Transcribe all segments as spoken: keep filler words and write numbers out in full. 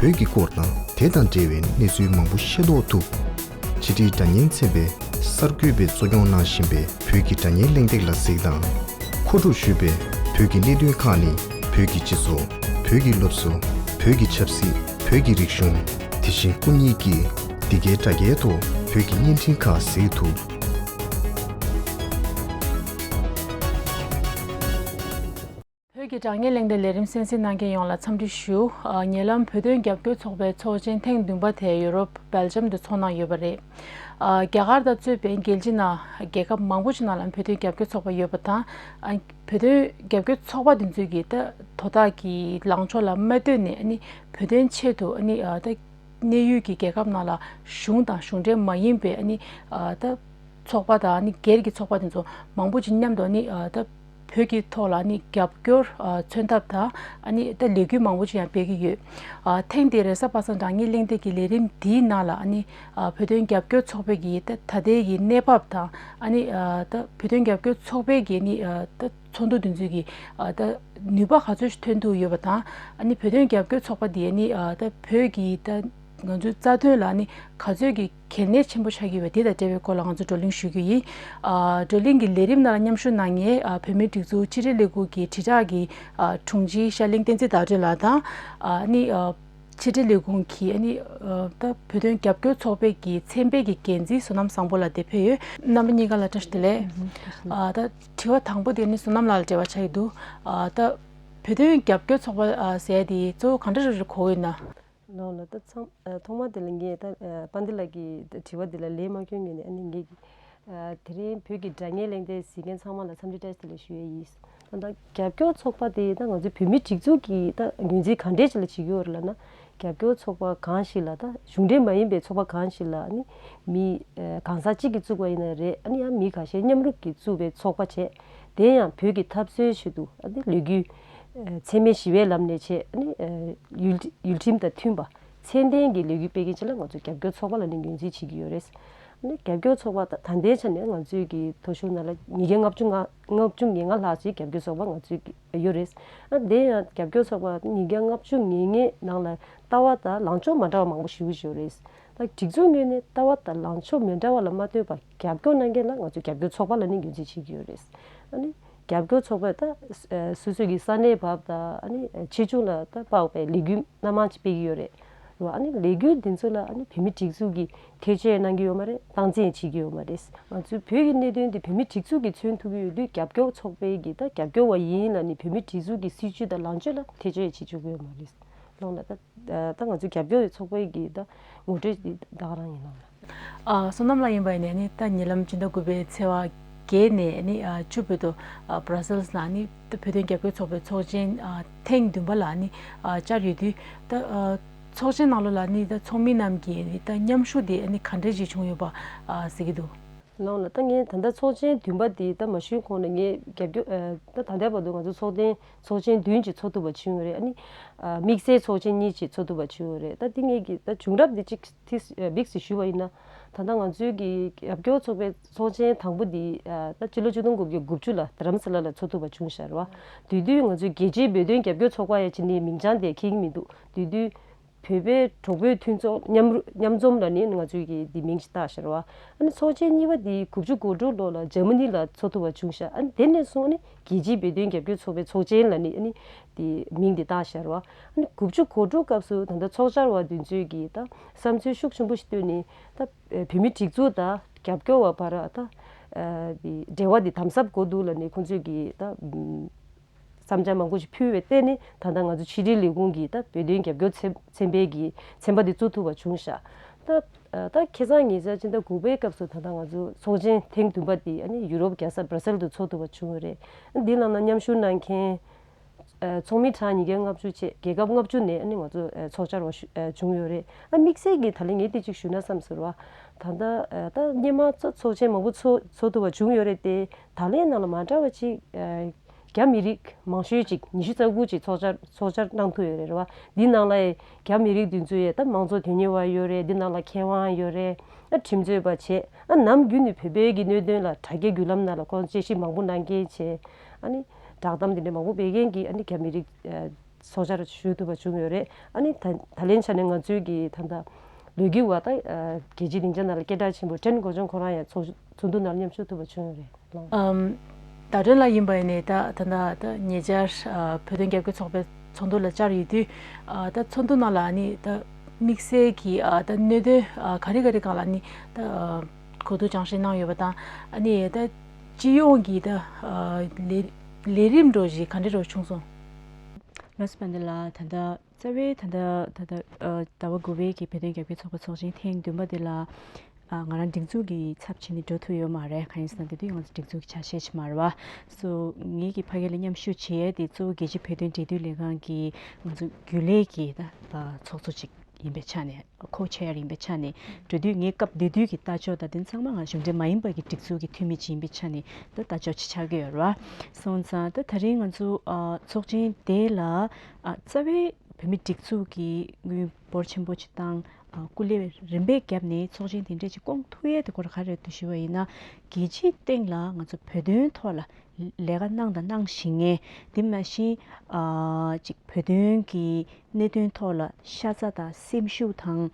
བོད་ཀྱི་སྐོར་དང་དེ་དང་འབྲེལ་བའི་གནས་ཚུལ་མང་པོ་ཤེས་རྟོགས་ཐུབ། ཕྱི་དྲིལ་སྒྲ་སྙན་ཚན་པས་གསར་འགོད་པས་གཙོ་སྐྱོང་གནང་བཞིན་པའི་བོད་ཀྱི་སྒྲ་སྙན་གླེང་སྟེགས་ལ་གཟིགས་དང་། མཁོ་སྒྲུབ་ཞུས་པའི་བོད་ཀྱི་གནད་དོན་ཁག་ནི། བོད་ཀྱི་སྤྱི་ཚོགས། བོད་ཀྱི་སློབ་གསོ། བོད་ཀྱི་ཆབ་སྲིད། བོད་ཀྱི་རིག་གཞུང་། དེ་བཞིན་སྐུ་ཉིད་ཀྱིས་འདི་གའི་དྲ་རྒྱའི་ཐོག་བོད་ཀྱི་བརྙན་འཕྲིན་ཁག་གཟིགས་ཐུབ། བོད་ཀྱི་སྒྲ་སྙན་གླེང་སྟེགས་ལས་རིམ་གསན་གཟིགས་གནང་མཁན་ཡོངས་ལ་འཚམས་འདྲི་ཞུ། ཨ། ཉེ་ལམ་བོད་དོན་རྒྱབ་སྐྱོར་ཚོགས་པའི་ཚོགས་ཆེན་ཐེངས་བདུན་པ་དེ་ཡུ་རོབ་སྦེལ་ཇམ་དུ་ཚོགས་གནང་ཡོད་པ་རེད། ཨ། རྒྱ་གར་དང་གཙོས་པའི་རྒྱལ་སྤྱི་ནང་རྒྱལ་ཁབ་མང་པོ་ཞིག་ནང་ལ་བོད་དོན་རྒྱབ་སྐྱོར་ཚོགས་པ་ཡོད་པ་དང་། ཨ། བོད་དོན་རྒྱབ་སྐྱོར་ཚོགས་པ་དེ་ཚོས་ཀྱིས་ད་དོ་བདག་གི་ལངས་ཕྱོགས་ལ་མ་ལྟོས་ནས། ཨ་ནི་བོད་དོན་ཆེད་དུ། ཨ་ནི་ཨ། ད་གནས་ཡུལ་གྱི་རྒྱལ་ཁབ་ནང་ལ་གཞུང་དང་གཞུང་འབྲེལ་མ་ཡིན་པའི། ཨ་ནི་ཨ། ད་ཚོགས་པ་དང་། ཨ་ནི་སྒེར་གྱི་ཚོགས་པ་དེ་ཚོ་མང་པོ་ཅིག་མཉམ་དུ། ཨ་ནི་ཨ། ད་བོད་ཀྱི་ཐོག་ལ་ཨ་ནི་རྒྱབ་སྐྱོར། ཨ། མཚོན་ཐབས་དང་། ཨ་ནི་ད་ལས་འགུལ་མང་པོ་ཅིག་ཡང་སྤེལ་གྱི་ཡོད། ཨ། ཐེངས་འདིའི་རེས་གཟའ་པ་སངས་སྒྲ་སྙན་གླེང་སྟེགས་ཀྱི་ལས་རིམ་འདིའི་ནང་ལ། ཨ་ནི་ཨ། བོད་དོན་རྒྱབ་སྐྱོར་ཚོགས་པའི་གི་ད་ད་ལྟའི་གི་གནས་བབ་དང་། ཨ་ནི་ཨ། ད་བོད་དོན་རྒྱབ་སྐྱོར་ཚོགས་པའི་གི་ནི་ཨ། ད་ཚོགས་འདུ་དེ་ཚོའི་གི་ཨ། ད་ནུས་པ་ག་ཚོད་ཐོན་ཐུབ་ཡོད་པ་དང་། ཨ་ནི་བོད་དོན་རྒྱབ་སྐྱོར་ཚོགས་པ་འདི་ནི་ཨ། ད་བོད་ཀྱི་ད་ང་ཚོའི་རྩ་དོན་ལ་ནི་ག་ཚོད་ཀྱི་གལ་གནད་ཆེན་པོ་ཆགས་ཀྱི་ཡོད་པ་དེ་དང་འབྲེལ་བའི་སྐོར་ལ་ང་ཚོ་བགྲོ་གླེང་ཞུ་རྒྱུ་ཡིན། ཨ། བགྲོ་གླེང་གི་ལས་རིམ་ནང་ལ་མཉམ་ཞུགས་གནང་མཁན། ཨ། བོད་མིའི་སྒྲིག་འཛུགས་ཕྱི་དྲིལ་ལས་ཁུངས་ཀྱི་དྲིལ་བསྒྲགས་ཀྱི་ཨ། དྲུང་ཆེ་ཤར་གླིང་བསྟན་འཛིན་ཟླ་སྒྲོན་ལགས་དང་། ཨ་ནི་ཨ། ཕྱི་དྲིལ་ལས་ཁུངས་ཀྱི་ཨ་ནི་ཨ། ད་བོད་དོན་རྒྱབ་སྐྱོར་ཚོགས་པའི་གི་ཚན་པའི་གི་འགན་འཛིན་བསོད་ནམས་བཟང་པོ་ལགས་དེ་ཕེབས་ཡོད། རྣམ་པ་གཉིས་ཀ་ལ་བཀྲ་ཤིས་བདེ་ལེགས། ཨ། ད་དྲི་བ་དང་པོ་དེ་ནི་བསོད་ནམས་ལགས་ལ་འབྲེལ་བ་ཆགས་ཀྱི་འདུག། ཨ། ད་བོད་དོན་རྒྱབ་སྐྱོར་ཚོགས་པ་ཨ། ཟེར་དེ་གཙོ་བོ་ག་འདྲ་རེ་རེ་གོ་ཡོད་ན། ལགས་ལགས། ད་ཚང་། ཨ། ཐོག་མ་དེ་ལ་ངས་ད་ཨ། པཱན་ཌི་ལགས་ཀྱི་དྲི་བ་དེ་ལ་ལན་མ་སྐྱོན་སྔོན་ནས། ཨ་ནི་ངས་ཨ། དེ་རིང་བོད་ཀྱི་སྒྲ་སྙན་གླེང་སྟེགས་གཟིགས་མཁན་ཚང་མ་ལ་འཚམས་འདྲི་བཀྲ་ཤིས་བདེ་ལེགས་ཞུ་ཡས་ཡིན། ད་ལྟ་རྒྱབ་སྐྱོར་ཚོགས་པ་དེ་ད་ང་ཚོའི་བོད་མིའི་སྒྲིག་འཛུགས་ཀྱིས་ད་ངོས་འཛིན་ག་འདྲས་ཅིག་ལ་བྱེད་ཀྱི་ཡོད་རེད་ལབ་ན། རྒྱབ་སྐྱོར་ཚོགས་པ་གང་ཞིག་ལ། ད་གཞུང་འབྲེལ་མ་ཡིན་པའི་ཚོགས་པ་གང་ཞིག་ལ་ཨ་ནི་མི་ཨ། གང་ཟག་གཅིག་གིས་བཙུགས་པ་ཡིན་ན་རེད། ཨ་ནི་ཡང་མི་ཁ་ཤས་མཉམ་རུབ་ཀྱིས་བཙུགས་པའི་ཚོགས་པ་བྱས། དེ་ཡང་བོད་ཀྱི་འཐབ་རྩོད་ཆེད་དུ་ཨ་ནི་ལས་འགུལ་ཨ། འཚེ་མེད་ཞི་བའི་ལམ་ནས་བྱས། ཨ་ནི་ཨ། ཡུལ་ཡུལ་ཁྲིམས་དང་མཐུན་པ་ཚད་ལྡན་གྱི་ལས་འགུལ་སྤེལ་མཁན་ཅིག་ལ་ང་ཚོས་རྒྱབ་སྐྱོར་ཚོགས་པ་ལབ་ནས་ངོས་འཛིན་བྱེད་ཀྱི་ཡོད་རེད། ཨ་ནི་རྒྱབ་སྐྱོར་ཚོགས་པ་ད་ད་ལྟའི་ཆ་ནས་ང་ཚོའི་གི་ཐོ་གཞུང་ནང་ལ་ཉིས་བརྒྱ་ལྔ་བཅུ་ང་ལྔ་བཅུ་ང་ལྔ་ལྷག་ཅིག་རྒྱབ་སྐྱོར་ཚོགས་པ་ང་ཚོའི་གི་ཡོད་རེད། ཨ། དེ་ཡང་རྒྱབ་སྐྱོར་ཚོགས་པ་ཉིས་བརྒྱ་ལྔ་བཅུ་ང་ལྔའི་ནང་ལ་ལྟ་བ་དང་ལངས་ཕྱོགས་མ་འདྲ་བ་མང་པོ་ཞེ་པོ་ཅིག་ཡོད་རེད། ད་སྒྲིག་འཛུགས་ངོས་ནས་ལྟ་བ་དང་ལངས་ཕྱོགས་མི་འདྲ་བ་ལ་མ་ལྟོས་པར་རྒྱབ་སྐྱོར་གནང་མཁན་ལ་ང་ཚོས་རྒྱབ་སྐྱོར་ཚོགས་པ་ལབ་ནས་ངོས་འཛིན་བྱེད་ཀྱི་ཡོད་རེད། ཨ་ནི་རྒྱབ་སྐྱོར་ཚོགས་པས་ད་ཨ། སོ་སོའི་གི་ས་གནས་བབ་དང་། ཨ་ནི་ཨ། ཆེ་ཆུང་ལ་ད་དཔག་པའི་ལས་འགུལ་སྣ་མང་ཅིག་སྤེལ་གྱི་ཡོད་རེད། རེད་བ། ཨ་ནི་ལས་འགུལ་འདི་ཚོ་ལ་ཨ་ནི་བོད་མིའི་སྒྲིག་འཛུགས་ཀྱིས་ཐེ་བྱུས་གནང་གི་ཡོད་མ་རེད། སྟངས་འཛིན་བྱེད་ཀྱི་ཡོད་མ་རེད། ང་ཚོའི་བོད་ཀྱི་གནད་དོན་འདི་བོད་མིའི་སྒྲིག་འཛུགས་ཀྱིས་མཚོན་ཐུབ་ཀྱི་ཡོད་དུས། རྒྱབ་སྐྱོར་ཚོགས་པའི་གི་ད་རྒྱབ་སྐྱོར་བ་ཡིན་ལབ་ནས་བོད་མིའི་སྒྲིག་འཛུགས་ཀྱི་སྲིད་བྱུས་དང་ལངས་ཕྱོགས་ལ་ཐེ་བྱུས་བྱེད་ཆོག་གི་ཡོད་མ་རེད། ལོང་ལ་ད་ད་ང་ཚོའི་རྒྱབ་སྐྱོར་ཚོགས་པའི་གི་ད་ངོ་སྤྲོད་འདི་ད་ག་རང་ཡིན་ལོང་ལ། ཨ། བསོད་ནམས་ལགས་ཡིན་པ་ཡིན་ནའི་ནི། ད་ཉེ་ལམ་སྤྱི་ཟླ་དགུ་པའི་ཚེས་པ་བརྒྱད་ནས་ནི་ཨ། བཅུ་བར་དུ་ཨ། Brussels་ནང་ནི་ད་བོད་དོན་རྒྱབ་སྐྱོར་ཚོགས་པའི་ཚོགས་ཆེན་ཨ། ཐེངས་བདུན་པ་ལ་ནི་ཨ། བཅར་ཡོད་དུས། ད་ཨ། ཚོགས་ཆེན་ནང་ལོགས་ལ་ནི་ད་ཚོགས་མི་རྣམས་ཀྱིས་ནི་ད་མཉམ་ཞུགས་དེ་ནི་ག་འདྲ་ཞིག་བྱུང་ཡོད་པ་ཨ། གཟིགས་ཀྱི་འདུག། ལོང་ལ་ད་ངས་ད་ལྟ་ཚོགས་ཆེན་བདུན་པ་འདི་ད་མ་ཞུས་གོང་ནས་ངས་རྒྱབ་སྐྱོར་ཨ། ད་ད་ལྟའི་བར་དུ་ང་ཚོ་ཚོགས་ཐེངས་ཚོགས་ཆེན་བདུན་ཅིག་ཚོགས་ཐུབ་པ་བྱུང་ཡོད་རེད། ཨ་ནི་ཨ། དམིགས་བསལ་ཚོགས་ཆེན་གཉིས་ཅིག་ཚོགས་ཐུབ་པ་བྱུང་ཡོད་རེད། ད་འདི་ངས་ཀྱི་ད་བྱུང་རབས་འདི་གཅིག་ཏིས་ཨ། དམིགས་སུ་ཞུས་པ་ཡིན་ན། ད་ལྟ་ང་ཚོའི་གི་རྒྱབ་སྐྱོར་ཚོགས་པའི་ཚོགས་ཆེན་དང་པོ་འདི་ཨ། ད་སྤྱི་ལོ་ཆིག་སྟོང་དགུ་བརྒྱ་དགུ་བཅུ་ལ་རྡ་རམ་ས་ལ་ལ་ཚོགས་ཐུབ་པ་བྱུང་ཤག་རེད་བ། དེ་དུས་ང་ཚོའི་རྒྱལ་སྤྱིའི་བོད་དོན་རྒྱབ་སྐྱོར་ཚོགས་པ་ཡ་ཅིག་ནི་མིང་བྱང་དེ་འཁྱེར་གྱི་མི་འདུག། དེ་དུས་བོད་པའི་གྲོགས་པོའི་མཐུན་ཚོགས་མཉམ་རུ་མཉམ་འཛོམས་ལ་ནི་ང་ཚོའི་གི་འདི་མིང་ཞིག་བཏགས་ཤག་རེད་བ། ཨ་ནི་ཚོགས་ཆེན་གཉིས་པ་འདི་དགུ་བཅུ་གོ་དྲུག་ལོ་ལ་འཇར་མ་ནི་ལ་ཚོགས་ཐུབ་པ་བྱུང་ཤག། ཨ་ནི་དེ་ནས་བཟུང་ཨ་ནི་རྒྱལ་སྤྱིའི་བོད་དོན་རྒྱབ་སྐྱོར་ཚོགས་པའི་ཚོགས་ཆེན་ལ་ནི་ཨ་ནི་དེ་མིང་འདི་བཏགས་ཤག་རེད་བ། ཨ་ནི་དགུ་བཅུ་གོ་དྲུག་སྐབས་སུ་ད་ལྟ་ཚོགས་བཅར་བ་འདི་ཚོས་ཀྱིས་ད་བསམ་ཚུལ་ཤུགས་ཆེན་པོ་ཞིག་བཏོན་ནས། ད་བོད་མི་སྒྲིག་འཛུགས་དང་རྒྱབ་སྐྱོར་བ་བར་ད་འབྲེལ་བ་འདི་དམ་ཟབ་དགོས་འདུག་ལབ་ནས་ཁོང་ཚོས་ཀྱིས་ད་བསམ་འཆར་མང་པོ་ཞིག་ཕུལ་བའི་སྟེང་ནས། ད་ལྟ་ང་ཚོ་ཕྱི་དྲིལ་ལས་ཁུངས་ཀྱིས་ད་བོད་དོན་རྒྱབ་སྐྱོར་ཚན་ཚན་པའི་གི་ཚན་པ་འདི་བཙུགས་ཐུབ་པ་བྱུང་ཤག། ད་ད་ཁ་སང་ཉེ་ཆར་ཕྱི་ཟླ་དགུ་པའི་སྐབས་སུ་ད་ལྟ་ང་ཚོ་ཚོགས་ཆེན་ཐེངས་བདུན་པ་འདི་ཨ་ནི་ཡུ་རོབ་རྒྱལ་ས་བྷ་ར་སེལ་དུ་ཚོགས་ཐུབ་པ་བྱུང་ཡོད་རེད། འདི་ནང་ལ་མཉམ་ཞུགས་གནང་མཁན་ཨ། ཚོགས་མི་གྲངས་ཉིས་བརྒྱ་ལྔ་བཅུ་བཅས་རྒྱལ་ཁབ་ལྔ་བཅུ་ནས་ཨ་ནི་ང་ཚོ་ཨ། ཚོགས་བཅར་བ་ཞུ་ཨ། བྱུང་ཡོད་རེད། ཨ་དམིགས་བསལ་གྱིས་ད་ལན་ངས་དེ་གཅིག་ཞུ་ན་བསམ་ཟེར་བ། ད་ལྟ་ཨ། ད་སྔོན་མ་ཚོ་ཚོགས་ཆེན་མང་པོ་ཚོགས་ཚོགས་ཐུབ་པ་བྱུང་ཡོད་རེད་དེ། ད་ལན་ནང་ལ་མ་འདྲ་བ་ཅིག་ཨ། རྒྱ་མི་རིགས་མང་ཤོས་ཅིག་ཉི་ཤུ་རྩ་དགུ་ཅིག་ཚོགས་བཅར་ཚོགས་བཅར་གནང་ཐུབ་ཡོད་རེད་རེད་བ། འདི་ནང་ལ་རྒྱ་མི་རིགས་འདི་ཚོ་ཡས་ད་མང་གཙོ་དོན་གཉེར་བ་ཡོད་རེད། འདི་ནང་ལ་མཁས་དབང་ཡོད་རེད། ཨ་ཁྲིམས་རྩོད་པ་བྱས། ཨ་ནམ་རྒྱུན་ནས་བོད་པའི་གི་གནད་དོན་ལ་དྲ་རྒྱའི་བརྒྱུད་ལམ་ནང་ལ་ཁོང་དཔྱད་ཞིབ་མང་པོ་གནང་མཁན་བྱས། ཨ་ནི་བསྒྲགས་གཏམ་འདི་འདྲ་མང་པོ་སྤེལ་མཁན་གྱི་ཨ་ནི་རྒྱ་མི་རིགས་ཨ་ ཚོགས་བཅར་ཞུ་ཐུབ་པ་བྱུང་ཡོད་རེད། ཨ་ནི་ད་ད་ལན་ཆ་ནས་ང་ཚོའི་གི་ད་ལྟ་ལོ་རྒྱུས་བ་ད་རྒྱལ་སྤྱིའི་སྡིངས་ཆ་ནང་ལ་སྐད་གྲགས་ཆེན་པོ་ཀྲེན་གོ་ཅོན་ཁོ་རང་ཡང་ཚོགས་ཚོགས་འདུ་ནང་ལ་མཉམ་ཞུགས་ཐུབ་པ་བྱུང་ཡོད་རེད། ཨམ། ཟླ་སྒྲོན་ལགས་ཡིན་པ་ཡིན་ནའི་ད་ད་ད་ད་ཉེ་ཆར་ཨ་བོད་དོན་རྒྱབ་སྐྱོར་ཚོགས་པའི་ཚོགས་འདུ་ལ་བཅར་ཡོད་དུས། ཨ་ད་ཚོགས་འདུ་ནང་ལ་ཨ་ནི་ད་དམིགས་བསལ་གྱི་ཨ་ད་གནད་དོན་ཨ་ག་རེ་ག་རེ་སྒང་ལ་ཨ་ནི་ད་ཨ་གོ་བསྡུར་སྦྱང་བཤད་གནང་ཡོད་པ་དང་། ཨ་ནི་ད་སྤྱི་ཡོངས་ཀྱི་ད་ཨ་ལས་ལས་རིམ་འགྲོ་བཞིན་ག་འདྲ་འགྲོ་བྱུང་སོང་། ལགས་སོ། པ་འདི་ལ་ད་ལྟ་རྩ་བའི་ད་ལྟ་ད་ལྟ་ཨ་ཟླ་བ་དགུ་པའི་གི་བོད་དོན་རྒྱབ་སྐྱོར་ཚོགས་པ་ཚོགས་ཆེན་ཐེངས་བདུན་པ་འདི་ལ་ཨ་ང་རང་སྒྲིག་འཛུགས་ཀྱི་ཚབ་བྱས་ནས་འགྲོ་ཐུབ་ཡོད་མ་རེད། གང་ཡིན་ཟེར་ན་དེ་དུས་ང་ཚོ་སྒྲིག་འཛུགས་ཀྱི་ཆ་ཤས་ཅིག་མ་རེད་བ། སོ་ངེད་ཀྱི་ཕ་གི་ལ་མཉམ་ཞུགས་བྱེད་ཡས་དེ་གཙོ་བོ་རྒྱལ་སྤྱིའི་བོད་དོན་འབྲེལ་མཐུད་ལས་ཁང་གི་ང་ཚོ་རྒྱུན་ལས་ཀྱི་ད་ཚོགས་གཙོ་ཅིག་ཡིན་པའི་ཆ་ནས། ཁོ་ཆེ་ཡར་ཡིན་པའི་ཆ་ནས་འགྲོ་དུས། ངའི་སྐབས་དེ་དུས་ཀྱི་ལྟ་ཕྱོགས་དང་དེ་ཚང་མ་ང་གཞུང་འབྲེལ་མ་ཡིན་པ་གི་སྒྲིག་འཛུགས་ཀྱི་འཐུས་མི་ཅིག་ཡིན་པའི་ཆ་ནས་ད་ལྟ་ཕྱོགས་ཅིག་ཆགས་ཀྱི་ཡོད་རེད་བ། སོང་ཙང་ད་ད་རིང་ང་ཚོ་ཨ་ཚོགས་ཆེན་དེ་ལ་ཨ་རྩ་བའི་བོད་མི་སྒྲིག་འཛུགས་ཀྱི་དངུལ་འབོར་ཆེན་པོ་ཅིག་བཏང་། ཨ་སྐུ་ལས་རིམ་པས་བརྒྱབ་ནས་ཚོགས་ཆེན་དེ་འདྲས་ཅིག་སྐོང་ཐུབ་ཡས་དེ་སྐོར་ག་རེ་འདུག་ཞུ་བ་ཡིན་ན། རྒྱལ་སྤྱིའི་སྟེང་ལ་ང་ཚོ་བོད་དོན་ཐོག་ལ་ལས་ཀ་གནང་དང་གནང་བཞིན་ངེས། དེ་མ་གཞི་ཨ་ཅིག་བོད་དོན་གྱི་གནད་དོན་ཐོག་ལ་ཤ་ཚ་དང་སེམས་ཤུགས་དང་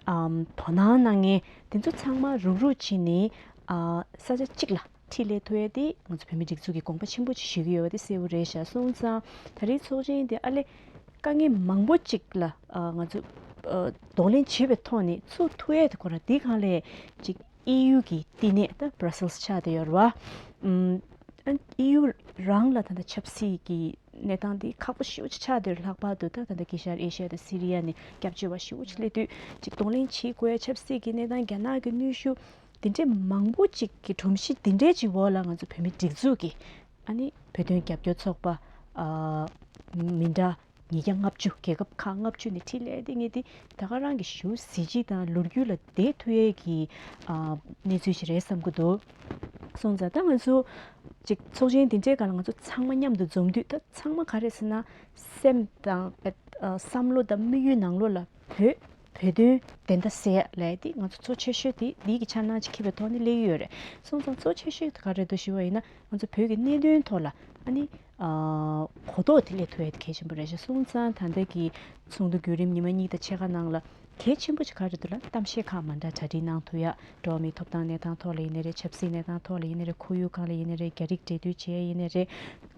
ཨམ་དོ་སྣང་གནང་མཁན་དེ་ཚོ་ཚང་མ་རུག་རུག་བྱས་ནས་ཨ་ས་ཆ་གཅིག་ལ་འཁྲིད་སླེབས་ཐུབ་ཡ་དེ་ང་ཚོ་བོད་མི་སྒྲིག་འཛུགས་ཀྱི་དགོངས་པ་ཆེན་པོ་ཅིག་ཞུ་གི་ཡོད་པ་དེ་གསལ་པོ་རེད་ཤག་སོང་ཙང་ད་རེས་ཚོགས་ཆེན་དེ་ཨ་ལས་དཀའ་ངལ་མང་པོ་ཅིག་ལ་ཨ་ང་ཚོ་ཨ་གདོང་ལེན་བྱེད་པའི་ཐོག་ནས་ཚུགས་ཐུབ་ཡ་དེ་ཁོ་རང་དེ་སྒང་ལ་ཅིག་ཨི་ཡུ་གི་བསྟི་གནས་ད་Brussels་ཆགས་བསྡད་ཡོད་རེད་བ། ཨམ། ཨ་ཨི་ཡུ་རང་ལ་ད་ལྟ་ཆབ་སྲིད་ཀྱི་གནས་སྟངས་འདི་ཁག་པོ་ཞེ་པོ་ཅིག་ཆགས་བསྡད་ཡོད་རེད། ལྷག་པར་དུ་ད་ད་ལྟ་དཀྱིལ་ཤར་ཨེ་ཤི་ཡ་དང་སི་རི་ཡ་ནས་སྐྱབས་བཅོལ་བ་ཞེ་པོ་ཅིག་སླེབས་དུས་ཅིག་གདོང་ལེན་བྱེད་དགོས་ཡ། ཆབ་སྲིད་ཀྱི་གནས་སྟངས་རྒྱ་ནག་གི་གནོན་ཤུགས་འདི་འདྲའི་མང་པོ་ཅིག་གི་སྒྲོམ་གཞི་འདི་འདྲའི་ཅིག་འོག་ལ་ང་ཚོ་བོད་མི་སྒྲིག་འཛུགས་ཀྱི་ཨ་ནི་བོད་དོན་རྒྱབ་སྐྱོར་ཚོགས་པ་ཨ་མི་འདྲ་ཉིས་བརྒྱ་ལྔ་བཅུ། རྒྱལ་ཁབ་ཁག་ལྔ་བཅུ་ནས་འཁྲིད་སླེབས་དེ་ངས་དེ་ད་ག་རང་གི་ཞེ་པོ་གཟི་བརྗིད་དང་ལོ་རྒྱུས་ལ་བསྡད་ཐུབ་ཡས་ཀྱི་ཨ་གནས་ཚུལ་ཞིག་རེད་བསམ་གྱི་འདུག་སོང་ཙང་ད་ང་ཚོ་ཅིག་ཚོགས་ཆེན་འདི་འདྲའི་སྒང་ལ་ང་ཚོ་ཚང་མ་མཉམ་དུ་འཛོམས་དུས། ད་ཚང་མ་ག་རེ་ཟེར་ན་སེམས་དང་ཨ་བསམ་བློ་དང་དམིགས་ཡུལ་ནང་ལོགས་ལ་བོད་བོད་དོན་བདེན་མཐའ་གསལ་ཡ་ལབ་ཡ་དེ་ང་ཚོ་གཙོ་ཆེ་ཤོས་དེ་འདི་གི་འཆར་སྣང་ཅིག་འཁྱེར་བའི་ཐོག་ནས་སླེབས་ཀྱི་ཡོད་རེད། སོང་ཙང་གཙོ་ཆེ་ཤོས་དེ་ག་རེ་འདུག་ཞུ་བ་ཡིན་ན། ང་ཚོ་བོད་ཀྱི་གནད་དོན་ཐོག་ལ་ཨ་ནི་ཨ་གོ་རྟོགས་དེ་སླེབས་ཐུབ་ཡ་དེ་གལ་ཆེན་པོ་རེད་ཤག་སོང་ཙང་ད་ལྟ་གི་ཚོགས་འདུ་བརྒྱུད་རིམ་ཉི་མ་གཉིས་དང་ཕྱེད་ཀ་ནང་ལ་གལ་ཆེན་པོ་ཞིག་ག་རེ་འདུག་ལབ་ན། གཏམ་བཤད་ཁག་མ་འདྲ་གྲ་སྒྲིག་གནང་ཐུབ་ཡ། འགྲོ་བ་མིའི་ཐོབ་ཐང་གནས་སྟངས་ཐོག་ལ་ཡིན་ནའི་རེད། ཆབ་སྲིད་གནས་སྟངས་ཐོག་ལ་ཡིན་ནའི་རེད། ཁོར་ཡུག་སྒང་ལ་ཡིན་ནའི་རེད། རྒྱ་རིགས་འབྲེལ་མཐུད་བྱེད་ཡ་ཡིན་ནའི་རེད།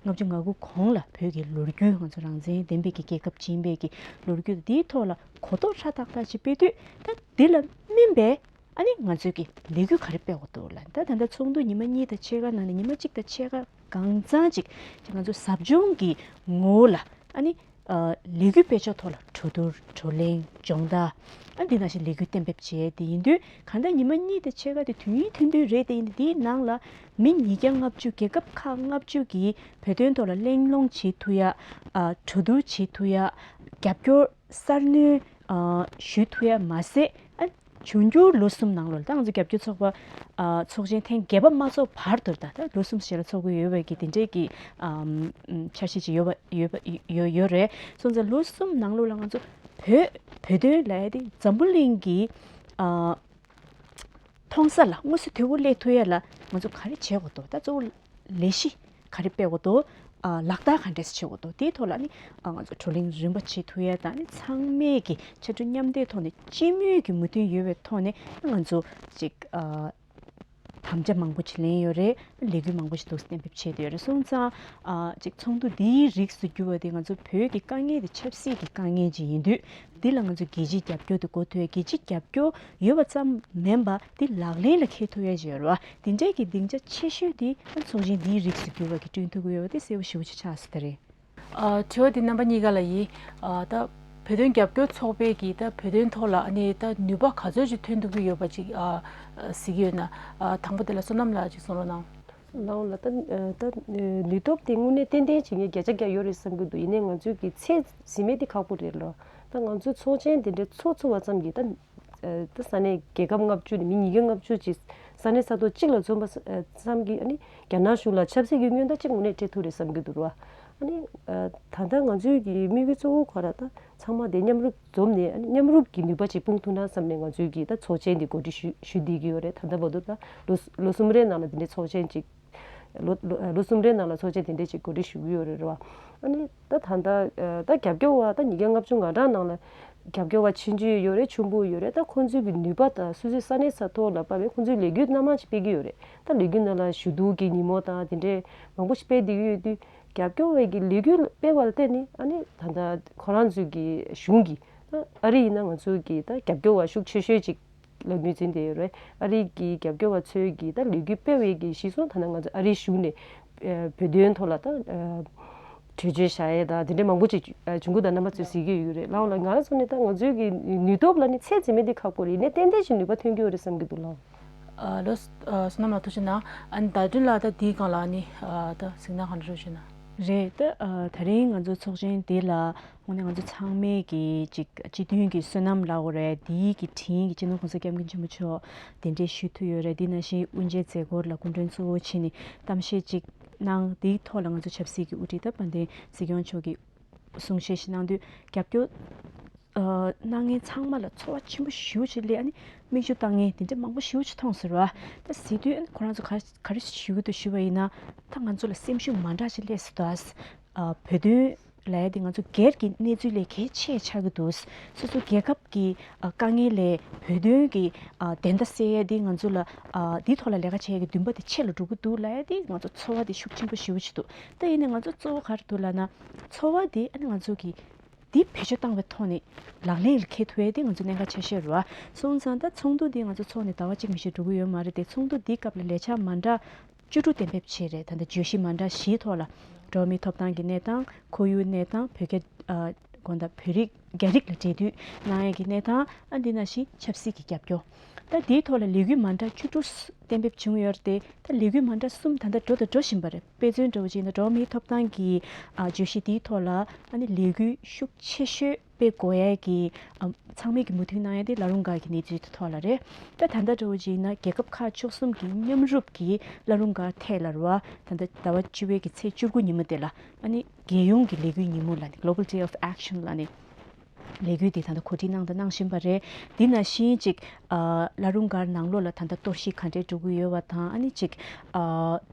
ལྔ་བཅུ་ང་དགུ་གོང་ལ་བོད་ཀྱི་ལོ་རྒྱུས། ང་ཚོ་རང་བཙན་ལྡན་པའི་གི་རྒྱལ་ཁབ་ཅིག་ཡིན་པའི་གི་ལོ་རྒྱུས་འདིའི་ཐོག་ལ་གོ་རྟོགས་ཧྲ་ཏག་ཏག་ཅིག་སྤེལ་དུས། ད་འདི་ལ་སྨིན་པའི་ཨ་ནི་ང་ཚོས་ཀྱི་ལས་འགུལ་ག་རེ་སྤེལ་དགོས་འདུག་ལབ། ད་ད་ལྟ་ཚོགས་འདུ་ཉི་མ་གཉིས་དང་ཕྱེད་ཀ་ནང་ནས་ཉི་མ་གཅིག་དང་ཕྱེད་ཀ་གང་ཚང་ཅིག་ཅིག་ང་ཚོ་ཟབ་སྦྱོང་གི་ངོ་བོ་ལ་ཨ་ནི་ཨ་ལས་འགུལ་སྤེལ་ཕྱོགས་ཐོག་ལ་གྲོས་བསྡུར། བགྲོ་གླེང་། སྦྱོང་བརྡར། ཨ་འདི་ནང་བཞིན་ལས་འགུལ་གཏན་འབེབས་བྱས། དེ་ཡིན་དུས་གང་ལྟར་ཉི་མ་གཉིས་དང་ཕྱེད་ཀ་དེ་དུས་ཡུན་ཐུང་ཐུང་རེད། དེ་ཡིན་དུས་དེའི་ནང་ལ་མི་ཉིས་བརྒྱ་ལྔ་བཅུ། རྒྱལ་ཁབ་ཁག་ལྔ་བཅུ་གིས་བོད་དོན་ཐོག་ལ་གླེང་སློང་བྱེད་ཐུབ་ཡ། ཨ་གྲོས་བསྡུར་བྱེད་ཐུབ་ཡ། རྒྱབ་སྐྱོར་གསར་སྣོན་ཨ་ཞུ་ཐུབ་ཡ་མ་ཟད། ཨ་འབྱུང་འགྱུར་ལོ་གསུམ་ནང་ལོགས་ལ། ད་ང་ཚོ་རྒྱབ་སྐྱོར་ཚོགས་པ་ཨ་ཚོགས་ཆེན་ཐེངས་བརྒྱད་པ་མ་ཚོགས་བར་དུ། ད་ད་ལོ་གསུམ་ཞིག་ལ་ཚོགས་ཀྱི་ཡོད་པའི་གི་དེ་འདྲའི་གི་ཨམ་འཆར་གཞི་ཅིག་ཡོད་པ་ཡོད་པ་ཡོད་ཡོད་རེད། སོང་ཙང་ལོ་གསུམ་ནང་ལོགས་ལ་ང་ཚོ་བོད་བོད་དོན་ལབ་ཡ་དེ་འཛམ་བུ་གླིང་གི་ཨ་མཐོང་ས་ལ་མངོན་གསལ་དོད་པོ་སླེབས་ཐུབ་ཡ་ལ་ང་ཚོ་ག་རེ་བྱེད་དགོས་འདུག་ད་གཙོ་བོ་ལས་གཞི་ག་རེ་སྤེལ་དགོས་འདུག་ཨ་ལག་བསྟར་ག་འདྲས་བྱེད་དགོས་འདུག་དེའི་ཐོག་ལ་ནི་ཨ་ང་ཚོ་བགྲོ་གླེང་རིམ་པ་བྱེད་ཐུབ་ཡ་དང་། ནི་ཚང་མས་ཀྱི་ཕྱར་གྲུ་མཉམ་འདེགས་ཐོག་ནས་སྤྱི་མོས་ཀྱི་མོས་མཐུན་ཡོད་པའི་ཐོག་ནས་ང་ཚོ་ཅིག་ཨ་དམ་བཅའ་མང་པོ་ཅིག་ལེན་ཡོད་རེད། ལས་འགུལ་མང་པོ་ཞིག་འདུག་གཏན་འབེབས་བྱས་ཡོད་རེད། སོང་ཙང་ཨ་ཅིག་ཚོགས་འདུ་འདིའི་རིགས་སུ་གྱུར་པ་དེ་ང་ཚོ་བོད་ཀྱི་དཀའ་ངལ་དེ་ཆབ་སྲིད་ཀྱི་དཀའ་ངལ་ཅིག་ཡིན་དུས། འདི་ལ་ང་ཚོ་རྒྱལ་སྤྱིའི་རྒྱབ་སྐྱོར་དེ་དགོས་ཐུག་རྒྱལ་སྤྱིའི་རྒྱབ་སྐྱོར་ཡོད་པ་ཙམ་མིན་པ་འདི་ལག་ལེན་ལ་འཁེལ་ཐུབ་ཡ་ཞིག་ཡོད་རེད་བ། དེ་འདྲའི་གི་སྡིངས་ཆ་ཆེ་ཤོས་དེ་ཚོགས་ཆེན་འདིའི་རིགས་སུ་གྱུར་པ་གི་བསྐྲུན་ཐུབ་ཀྱི་ཡོད་པ་དེ་གསལ་པོ་ཞེ་པོ་ཅིག་ཆགས་སོང་། ད་རེད། ཨ་དྲི་བ་འདི་རྣམ་པ་གཉིས་ཀ་ལ་ཡིན། ཨ་ད་བོད་དོན་རྒྱབ་སྐྱོར་ཚོགས་པའི་གི་ད་བོད་དོན་ཐོག་ལ་ཨ་ནི་ད་ནུས་པ་ག་ཚོད་ཅིག་ཐོན་ཐུབ་ཀྱི་ཡོད་པ་ཅིག་ཨ་གཟིགས་ཀྱི་ཡོད་ན། ཨ་དང་པོ་དེ་ལ་བསོད་ནམས་ལགས་ཅིག་གསུང་རོགས་གནང་། ལའོ་ལ་ད་ད་ནུས་སྟོབས་དེ་དངོས་གནས་ཏན་ཏན་བྱེད་མཁན་བརྒྱ་ཆ་བརྒྱ་ཡོད་རེད་བསམ་གྱི་འདུག་ཡིན་ནའི་ང་ཚོས་ཀྱི་ཚད་ཟིན་མེད་དེ་ཁག་པོ་རེད་ལོ། ད་ང་ཚོའི་ཚོགས་ཆེན་དེ་འདྲའི་ཚོགས་ཚུགས་པ་ཙམ་གྱིས་ད་ད་ས་གནས་རྒྱལ་ཁབ་ལྔ་བཅུ་ནས་མི་ཉིས་བརྒྱ་ལྔ་བཅུ་ཅིག་ས་གནས་ས་ཐོག་གཅིག་ལ་འཛོམས་པ་ཙམ་གྱིས། ཨ་ནི་རྒྱ་ནག་གཞུང་ལ་ཆབ་སྲིད་ཀྱི་སྔོན་བརྡ་གཅིག་དངོས་གནས་སྤྲད་ཐུབ་རེད་བསམ་གྱི་འདུག་ར། ཨ་ནི་ད་ལྟ་ང་ཚོའི་གི་དམིགས་ཡུལ་གཙོ་བོ་ག་རེ་ད། ཚང་མ་དེ་མཉམ་རུབ་འཛོམས་ནས་ཨ་ནི་མཉམ་རུབ་ཀྱི་ནུས་པ་ཅིག་སྤུངས་ཐུབ་ན་བསམ་ནས་ང་ཚོའི་གི་ད་ཚོགས་ཆེན་འདི་གོ་སྒྲིག་ཞུ་ཞུ་བསྡད་ཀྱི་ཡོད་རེད། ད་ལྟ་བར་དུ་ད་ལོ་ལོ་གསུམ་རེའི་ནང་ལ་འདི་འདྲའི་ཚོགས་ཆེན་ཅིག་ ལོ་ལོ་ལོ་གསུམ་རེའི་ནང་ལ་ཚོགས་ཆེན་དེ་འདྲས་ཅིག་གོ་སྒྲིག་ཞུ་གི་ཡོད་རེད། རེད་བ། ཨ་ནི་ད་ད་ལྟ་ད་རྒྱབ་སྐྱོར་བ་ད་ཉིས་བརྒྱ་ལྔ་བཅུ་ང་གྲངས་ནང་ལ་རྒྱབ་སྐྱོར་བ་ཆུང་ཆུང་ཡོད་རེད། ཆེན་པོ་ཡོད་རེད། ད་ཁོང་ཚོའི་གི་ནུས་པ་དང་སོ་སོའི་ས་གནས་ས་ཐོག་ལ་དཔག་པའི་ཁོང་ཚོའི་ལས་འགུལ་སྣ་མང་ཅིག་སྤེལ་གི་ཡོད་རེད། ད་ལས་འགུལ་ནང་ལ་ཞུ་གཏུག་གི་ཉིན་མོ་དང་དེ་འདྲས་མང་པོ་ཞིག་སྤེལ་བསྡད་ཀྱི་ཡོད་དུས། རྒྱབ་སྐྱོར་བའི་གི་ལས་འགུལ་སྤེལ་བ་ལ་བརྟེན་ནས་ཨ་ནི་ད་ལྟ་ཁོ་རང་ཚོའི་གི་གཞུང་གིས་ད་ཨ་རི་ཡིན་ན་ང་ཚོའི་གི་ད་རྒྱབ་སྐྱོར་བ་ཤུགས་ཆེ་ཤོས་ཅིག་ལ་ངོས་འཛིན་བསྡད་ཡོད་རེད། ཨ་རི་གི་རྒྱབ་སྐྱོར་བ་ཚོའི་གི་ད་ལས་འགུལ་སྤེལ་བའི་གི་གཞི་བཟུང་ད་ནང་ང་ཚོ་ཨ་རིའི་གཞུང་ནས་ཨ་བོད་དོན་ཐོག་ལ་ད་ཨ་གྲོས་ཆོད་བཞག་ཡས་དང་དེ་འདྲའི་མང་པོ་ཅིག་ཨ་བྱུང་གི་འདུག་རྣམ་པ་ཚོས་གཟིགས་ཀྱི་ཡོད་རེད། ལའོ་ལ་ང་རང་ཚོ་ནས་ད་ང་ཚོའི་གི་ནུས་སྟོབས་ལ་ནི་ཚད་འཛིན་མེད་དེ་ཁག་པོ་རེད། ནས་ཏན་ཏན་ཞིག་ནུས་པ་ཐོན་གྱི་ཡོད་རེད་བསམ་གྱི་འདུག་ལའོ། ཨ་ལོ། ཨ་བསོད་ནམས་ལགས་ཐུགས་རྗེ་གནང་། ཨ་ནི་ཟླ་སྒྲོན་ལགས་ད་འདིའི་སྒང་ལ་ཨ་ནི་ཨ་ད་གཟིགས་སྣང་གང་འདྲ་ཞུ་ན། རེད། ད་ཨ་ད་རིང་ང་ཚོ་ཚོགས་ཆེན་འདི་ལ་དངོས་གནས་ང་ཚོ་ཚང་མས་ཀྱི་ཅིག་སྤྱི་མཐུན་གྱི་བསོད་ནམས་ལབ་དགོས་རེད། འདིའི་གི་དྲིན་གྱིས་སྤྱི་ནོར་༸གོང་ས་༸སྐྱབས་མགོན་ཆེན་པོ་མཆོག་གདན་འདྲེན་ཞུ་ཐུབ་ཡོད་རེད། འདི་ནང་བཞིན་དབུ་འབྱེད་མཛད་སྒོ་ལ་སྐུ་མགྲོན་གཙོ་བོ་བྱས་ནས་གཏམ་བཤད་ཅིག་གནང་། འདིའི་ཐོག་ལ་ང་ཚོ་ཆབ་སྲིད་ཀྱི་དབུ་ཁྲིད་ད་དཔལ་ལྡན་སྲིད་སྐྱོང་མཆོག་གིས་གསུང་བཤད་ཞིག་གནང་དུས། རྒྱབ་སྐྱོར་ཨ་གནང་མཁན་ཚང་མ་ལ་ཚོར་བ་ཆེན་པོ་ཞེ་པོ་ཅིག་སླེབས། ཨ་ནི་མིག་ཆུ་བཏང་མཁན་དེ་འདྲ་མང་པོ་ཞེ་པོ་ཅིག་མཐོང་སོང་ར། ད་གཟིགས་དུས་ཨ་ནི་ཁོ་རང་ཚོ་ག་ག་རེ་ཞུ་གི་འདུག་ཞུ་བ་ཡིན་ན། ད་ང་ཚོ་ལ་སེམས་ཤུགས་མ་འདྲ་ཅིག་སླེབས་སོང་ད། ཨ་བོད་དོན་ལབ་ཡ་དེ་ང་ཚོ་སྒེར་གྱི་གནས་ཚུལ་ལས་གལ་ཆེ་ཆགས་ཀྱི་འདུག་སོ་སོ་རྒྱལ་ཁབ་ཀྱི་ཨ་དཀའ་ངལ་ལས་བོད་དོན་གྱི་ཨ་བདེན་མཐའ་གསལ་ཡ་དེ་ང་ཚོ་ལ་ཨ་དེའི་ཐོག་ལ་ལས་ཀ་བྱེད་ཡ་གི་འདུན་པ་དེ་ཆེ་ལ་འགྲོ་གི་འདུག་ལབ་ཡ་དེ་ང་ཚོ་ཚོར་བ་དེ་ཤུགས་ཆེན་པོ་ཞེ་པོ་ཅིག་འདུག་ད་ཡིན་ནའི་ང་ཚོ་གཙོ་བོ་ག་རེ་འདུག་ལབ་ན། ཚོར་བ་དེ་ཨ་ནི་ང་ཚོ་གི་འདི་བེད་སྤྱོད་བཏང་བའི་ཐོག་ནས་ལག་ལེན་ལ་འཁེལ་ཐུབ་ཡས་དེ་ང་ཚོ་གནད་འགག་ཆེ་ཤོས་རེད་བ། སོང་ཙང་ད་ཚོགས་འདུ་འདི་ང་ཚོ་ཚོགས་ནས་ཟླ་བ་གཅིག་མི་ཤེས་འགྲོ་གི་ཡོད་མ་རེད་དེ། ཚོགས་འདུ་འདིའི་སྐབས་ལ་ལས་འཆར་མ་འདྲ་བཅུ་དྲུག་གཏན་འབེབས་བྱས་རེད། ད་ལྟ་བརྗོད་གཞི་མ་འདྲ་བཞིའི་ཐོག་ལ་འགྲོ་བ་མིའི་ཐོབ་ཐང་གི་གནས་སྟངས། ཁོར་ཡུག་གནས་སྟངས། བོད་རྒྱ་ཨ་དགོངས་དག་བོད་རིགས་རྒྱ་རིགས་ལ་འབྲེལ་མཐུད་གནང་ཡས་ཀྱི་གནས་སྟངས། ཨ་འདི་ནང་བཞིན་ཆབ་སྲིད་ཀྱི་རྒྱབ་སྐྱོར། ད་འདིའི་ཐོག་ལ་ལས་འགུལ་མ་འདྲ་བཅུ་དྲུག་གཏན་འབེབས་བྱུང་ཡོད་རེད་དེ། ད་ལས་འགུལ་མ་འདྲ་གསུམ་ད་ལྟ་འགྲོ་དང་འགྲོ་བཞིན་པ་རེད། དཔེ་མཚོན་འདྲ་བོ་ཅིག་ཡིན་ན་འགྲོ་བ་མིའི་ཐོབ་ཐང་གི་ཨ་བརྗོད་གཞི་དེའི་ཐོག་ལ་ཨ་ནི་ལས་འགུལ་ཤུགས་ཆེ་ཤོས་སྤེལ་དགོས་ཡས་ཀྱི་ཨ་ཚང་མས་ཀྱི་མོས་མཐུན་གནང་ཡས་དེ་བླ་རུང་སྒར་གྱི་གནས་ཚུལ་དེ་ཐོག་ལ་རེད། ད་ད་ལྟ་འདྲ་བོ་ཅིག་ཡིན་ན་རྒྱལ་ཁབ་ཁག་བཅུ་གསུམ་གྱི་མཉམ་རུབ་ཀྱིས་བླ་རུང་སྒར་ཐད་ལ་རེད་བ། ད་ལྟ་ཟླ་བ་བཅུ་པའི་གི་ཚེས་བཅུ་དགུ་ཉིན་མོ་དེ་ལ་ཨ་ནི་རྒྱལ་ཡོངས་ཀྱི་ལས་འགུལ་ཉིན་མོ་ལ་ནི་Global Day of Action ལ་ནི་ལས་འགུལ་འདི་ད་ལྟ་གོ་སྒྲིག་གནང་དང་གནང་བཞིན་པ་རེད། འདི་ནང་བཞིན་ཅིག་ཨ་བླ་རུང་སྒར་ནང་ལོགས་ལ་ད་ལྟ་གཏོར་བཤིག་ག་འདྲས་འགྲོ་གི་ཡོད་པ་དང་། ཨ་ནི་ཅིག་ཨ་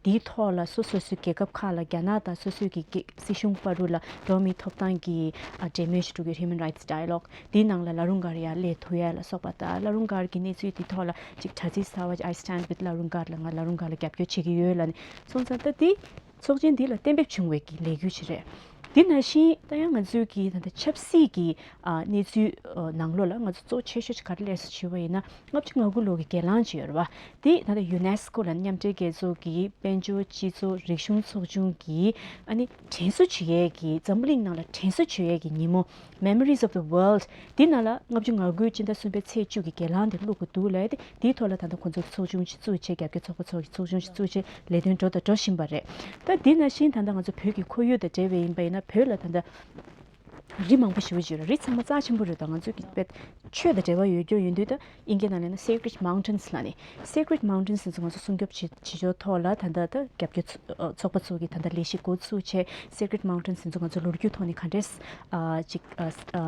འདིའི་ཐོག་ལ་སོ་སོ་སོའི་རྒྱལ་ཁབ་ཁག་ལ་རྒྱ་ནག་དང་སོ་སོའི་གི་རྒྱལ་སྲིད་གཞུང་བར་དུ་ལ་འགྲོ་བ་མིའི་ཐོབ་ཐང་གི་ཨ་འབྲེལ་མོལ་ཞིག་འགྲོ་གི། Human Rights Dialogue འདིའི་ནང་ལ་བླ་རུང་སྒར་ཡར་སླེབས་ཐུབ་ཡ་ལ་སོགས་པ་དང་། བླ་རུང་སྒར་གྱི་གནས་ཚུལ་འདི་ཐོག་ལ་ཅིག་དྲ་ཚིགས་གསར་བ་I stand with བླ་རུང་སྒར་ལ་ང་བླ་རུང་སྒར་ལ་རྒྱབ་སྐྱོར་བྱེད་ཀྱི་ཡོད་ལབ་ནས། སོང་ཙང་ད་འདི་ཚོགས་ཆེན་འདི་ལ་གཏན་འབེབས་བྱུང་བའི་གི་ལས་འགུལ་ཞིག་རེད། འདི་ནང་བཞིན་ད་ཡང་ང་ཚོའི་གི་ད་ལྟ་ཆབ་སྲིད་ཀྱི་ཨ་གནས་ཚུལ་ཨ་ནང་ལོགས་ལ་ང་ཚོ་གཙོ་ཆེ་ཤོས་ཅིག་ག་རེ་སླེབས་སོང་ཞུ་བ་ཡིན་ན། ལྔ་བཅུ་ང་དགུ་ལོ་གི་སྒེར་ལངས་ཅིག་ཡོད་རེད་བ། འདི་ད་ལྟ་ཡུ་ནེ་སི་ཀོ་ལ་མཉམ་འབྲེལ་རྒྱལ་ཚོགས་ཀྱི་དཔལ་འབྱོར་སྤྱི་ཚོགས་རིག་གཞུང་ཚོགས་ཆུང་གིས་ཨ་ནི་དྲན་གསོ་བྱེད་ཡས་ཀྱི། འཛམ་བུ་གླིང་ནང་ལ་དྲན་གསོ་བྱེད་ཡས་ཀྱི་ཉིན་མོ། Memories of the World འདི་ནང་ལ་ལྔ་བཅུ་ང་དགུའི་སྤྱི་ཟླ་གསུམ་པའི་ཚེས་བཅུ་གི་སྒེར་ལངས་དེ་བླུག་དགོས་འདུག་ལབ་ཡས་དེ། དེའི་ཐོག་ལ་ད་ལྟ་ཁོང་ཚོ་ཚོགས་ཆུང་ཞིག་བཙུགས་བྱས། རྒྱབ་སྐྱོར་ཚོགས་པ་ཚོ་གི་ཚོགས་ཆུང་ཞིག་བཙུགས་བྱས་ལས་དོན་འགྲོ་དང་འགྲོ་བཞིན་པ་རེད། ད་འདི་ནང་བཞིན་ད་ལྟ་ང་ཚོ་བོད་ཀྱི་ཁོར་ཡུག་དང་འབྲེལ་བའི་ཡིན་པ་ཡིན་ན། བོད་ལ་ད་ལྟ་རི་མང་པོ་ཞེ་པོ་ཅིག་ཡོད་རེད། རི་ཚང་མ་རྩ་ཆེན་པོ་རེད། ད་ང་ཚོ་གི་དཔེ་ཆོས་དང་འབྲེལ་བ་ཡོད་རྒྱུ་ཡིན་དུས། ད་ཨིན་སྐད་ནང་ལ་ཡིན་ན་Sacred Mountains ལབ་ནས། Sacred Mountains དེ་ཚོ་ང་ཚོ་སྲུང་སྐྱོབ་བྱེད་བྱེད་ཕྱོགས་ཐོག་ལ་ད་ལྟ་ད་རྒྱབ་སྐྱོར་ཚོགས་པ་ཚོ་གི་ད་ལྟ་ལས་གཞི་འགོ་ཚུགས་བྱས། Sacred Mountains དེ་ཚོ་ང་ཚོ་ལོ་རྒྱུས་ཐོག་ནས་ག་འདྲས་ཨ་ཅིག་ཨ་ཨ་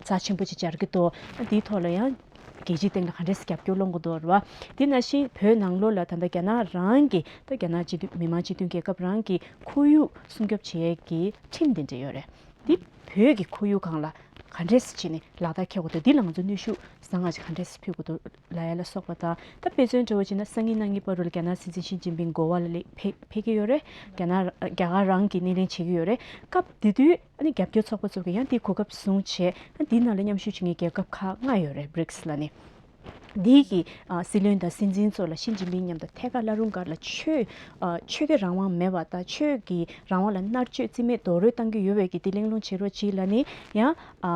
རྩ་ཆེན་པོ་ཅིག་སྦྱར་གྱི་འདུག་ཨ་འདིའི་ཐོག་ལ་ཡང་རྒྱལ་སྤྱིའི་སྟེང་ལ་ག་འདྲས་རྒྱབ་སྐྱོར་སློང་གི་འདུག་རེད་བ། དེ་ནང་བཞིན་བོད་ནང་ལོགས་ལ་ད་ལྟ་རྒྱ་ནག་རང་གི། ད་རྒྱ་ནག་སྤྱི་མཐུན། མི་དམངས་སྤྱི་མཐུན་རྒྱལ་ཁབ་རང་གི་ཁོར་ཡུག་སྲུང་སྐྱོབ་བྱེད་ཡས་ཀྱི་ཁྲིམས་དེ་འདྲ་ཡོད་རེད། འདི་བོད་ཀྱི་ཁོར་ཡུག་སྒང་ལ་ག་འདྲས་བྱས་ནས་ལག་བསྟར་འཁེལ་དགོས་འདུག་འདི་ལ་ང་ཚོ་གནོན་ཤུགས་བཟང་ང་ཞིག་ག་འདྲས་ཕུལ་དགོས་འདུག་ལབ་ཡ་ལ་སོགས་པ་དང་། ད་དཔེ་མཚོན་འདྲ་བོ་བྱས་ན་སང་ཉིན་གནངས་ཉིན་བར་དུ་ལ་རྒྱ་ནག་སྲིད་འཛིན་ཞི་ཅིན་ཕིང་གོ་བ་ལ་སླེབས་ཕེབས་ཕེབས་ཀྱི་ཡོད་རེད། རྒྱ་ནག་རྒྱ་གར་རང་གིས་སྣེ་ལེན་བྱེད་ཀྱི་ཡོད་རེད། སྐབས་དེ་དུས་ཨ་ནི་རྒྱབ་སྐྱོར་ཚོགས་པ་ཚོ་གིས་ཡང་དེའི་གོ་སྐབས་བཟུང་བྱས། ཨ་འདིའི་ནང་ལ་མཉམ་ཞུགས་བྱེད་མཁན་རྒྱལ་ཁབ་ཁག་ལྔ་ཡོད་རེད། བྷི་རིག་སི་ལབ་ནས། འདིའི་གི་ཨ་སྲིད་བློན་དང་སྲིད་འཛིན་ཚོ་ལ་ཞི་ཅིན་ཕིང་མཉམ་དུ་ཐད་ཀར་བླ་རུང་སྒར་ལ་ཆོས་ཨ་ཆོས་དད་རང་དབང་མེད་པ་དང་། ཆོས་ཀྱི་རང་དབང་ལ་མནར་གཅོད་རྩིས་མེད་རྡོག་རོལ་བཏང་གི་ཡོད་པའི་གི་དེ་གླེང་སློང་བྱེད་རོགས་གྱིས་ལབ་ནས། ཡང་ཨ་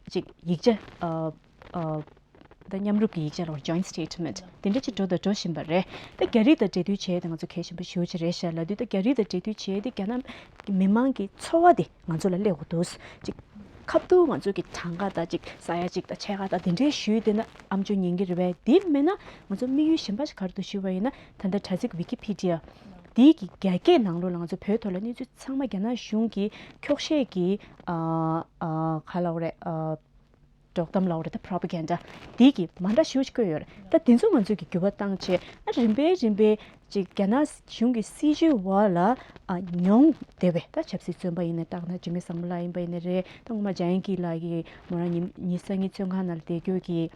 ཅིག་ཡིག་ཆ་ཨ་ཨ་ད་མཉམ་རུབ་ཀྱི་ཡིག་ཆ་ལ་Joint Statement དེ་འདྲ་ཅིག་འགྲོ་དང་འགྲོ་བཞིན་པ་རེད། ད་རྒྱ་རིགས་དང་འབྲེལ་མཐུད་བྱས་ཏེ་ང་ཚོ་གལ་ཆེན་པོ་ཞེ་པོ་ཅིག་རེད་ཤག་ལབ་དུས། ད་རྒྱ་རིགས་དང་འབྲེལ་མཐུད་བྱས་ཏེ་རྒྱ་ནག་མི་མང་གི་ཚོར་བ་དེ་ང་ཚོ་ལ་སླེབས་དགོས་འདུག་ཅིག་ཁ་ཐུག་ང་ཚོ་གི་གྲངས་ཀ་དང་ཅིག་ས་ཡ་གཅིག་དང་ཕྱེད་ཀ་དང་དེ་འདྲའི་ཞུས་བསྡད་ན་ཨ་མཆོག་ཉན་གྱི་རེད་པས། དེ་མིན་ན་ང་ཚོ་དམིགས་ཡུལ་གཞན་པ་ཞིག་ག་རེ་འདུག་ཞུས་པ་ཡིན་ན། ད་ལྟ་དྲ་ཚིགས་Wikipedia འདི་གི་རྒྱ་སྐད་ནང་ལོགས་ལ་ང་ཚོ་བོད་ཐོག་ལ་གནས་ཚུལ་ཚང་མ་རྒྱ་ནག་གཞུང་གིས་འཁྱོག་བཤད་ཀྱིས་ཨ་ཨ་ག་ལབ་དགོས་རེད། ཨ་ སྒྲོག་གཏམ་ལབ་དགོས་རེད་ད། པོ་རོ་པ་གན་ཌ་འདི་གི་མ་འདྲ་ཞེ་པོ་ཅིག་བཀོད་ཡོད་རེད། ད་འདི་ཚོ་ང་ཚོས་ཀྱི་འགྱུར་བ་བཏང་བྱས། ཨ་རིམ་པས་རིམ་པས་ཅིག་རྒྱ་ནག་གཞུང་གི་སྲིད་བྱུས་འོག་ལ་ཨ་མྱོང་བསྡད་པའི་ད་ཆབ་སྲིད་བཙོན་པ་ཡིན་ནའི་རེད། ད་འཇིགས་མེད་བཟང་པོ་ལགས་ཡིན་པ་ཡིན་ནའི་རེད། ད་སྔོན་མ་འཇམ་དབྱངས་སྐྱིད་ལགས་ཀྱིས་མོ་རང་ཉིན་ཉི་ཤུ་རྩ་གཉིས་བཙོན་ཁང་ནང་ལ་བསྡད་རྒྱུ་གི་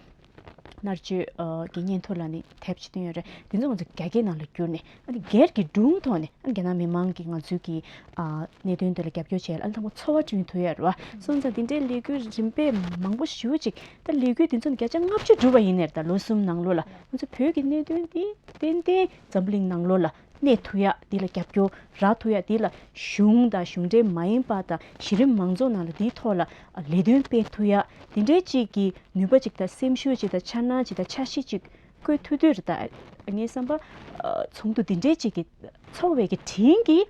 མནར་གཅོད་ཨ་གི་སྙན་ཐོ་ལ་ནི་དེབ་ཅིག་བཏོན་ཡོད་རེད། དེ་ཚོ་ང་ཚོ་རྒྱ་སྐད་ནང་ལ་བསྒྱུར་ནས། ཨ་ནི་སྒེར་གྱི་སྒྲུང་ཐོག་ནས། ཨ་ནི་རྒྱ་ནག་མི་མང་གིས་ང་ཚོའི་གི་ཨ་གནད་དོན་དེ་ལ་རྒྱབ་སྐྱོར་བྱས་ལ། ཨ་ནི་དང་པོ་འཚོ་བ་བསྐྲུན་ཐུབ་ཡ་རེད་བ། སོང་ཙང་དེ་འདྲའི་ལས་འགུལ་རིམ་པས་མང་པོ་ཞེ་པོ་ཅིག་ད་ལས་འགུལ་དེ་ཚོ་ནི་བརྒྱ་ཆ་ལྔ་བཅུ་འགྲུབ་པ་ཡིན་ནའི་རེད། ད་ལོ་གསུམ་ནང་ལོགས་ལ་ང་ཚོ་བོད་ཀྱི་གནད་དོན་འདི་ཏན་ཏན་འཛམ་བུ་གླིང་ནང་ལོགས་ལ་གནས་ཐུབ་ཡ། འདི་ལ་རྒྱབ་སྐྱོར་རག་ཐུབ་ཡ། འདི་ལ་གཞུང་དང་གཞུང་འབྲེལ་མ་ཡིན་པ་དང་གཞི་རིམ་མང་ཚོགས་ནང་ལ་འདིའི་ཐོག་ལ་ལས་དོན་སྤེལ་ཐུབ་ཡ། འདི་འདྲའི་ཅིག་གི་ནུས་པ་ཅིག་དང་སེམས་ཤུགས་ཅིག་དང་འཆར་སྣང་ཅིག་དང་འཆར་གཞི་ཅིག་བཀོད་ཐུབ་དུས་རེད། ད་ངའི་བསམ་པ་ཨ་ཚོགས་འདུ་འདི་འདྲའི་ཅིག་གི་ཚོགས་པའི་གི་དྲིན་གྱིས་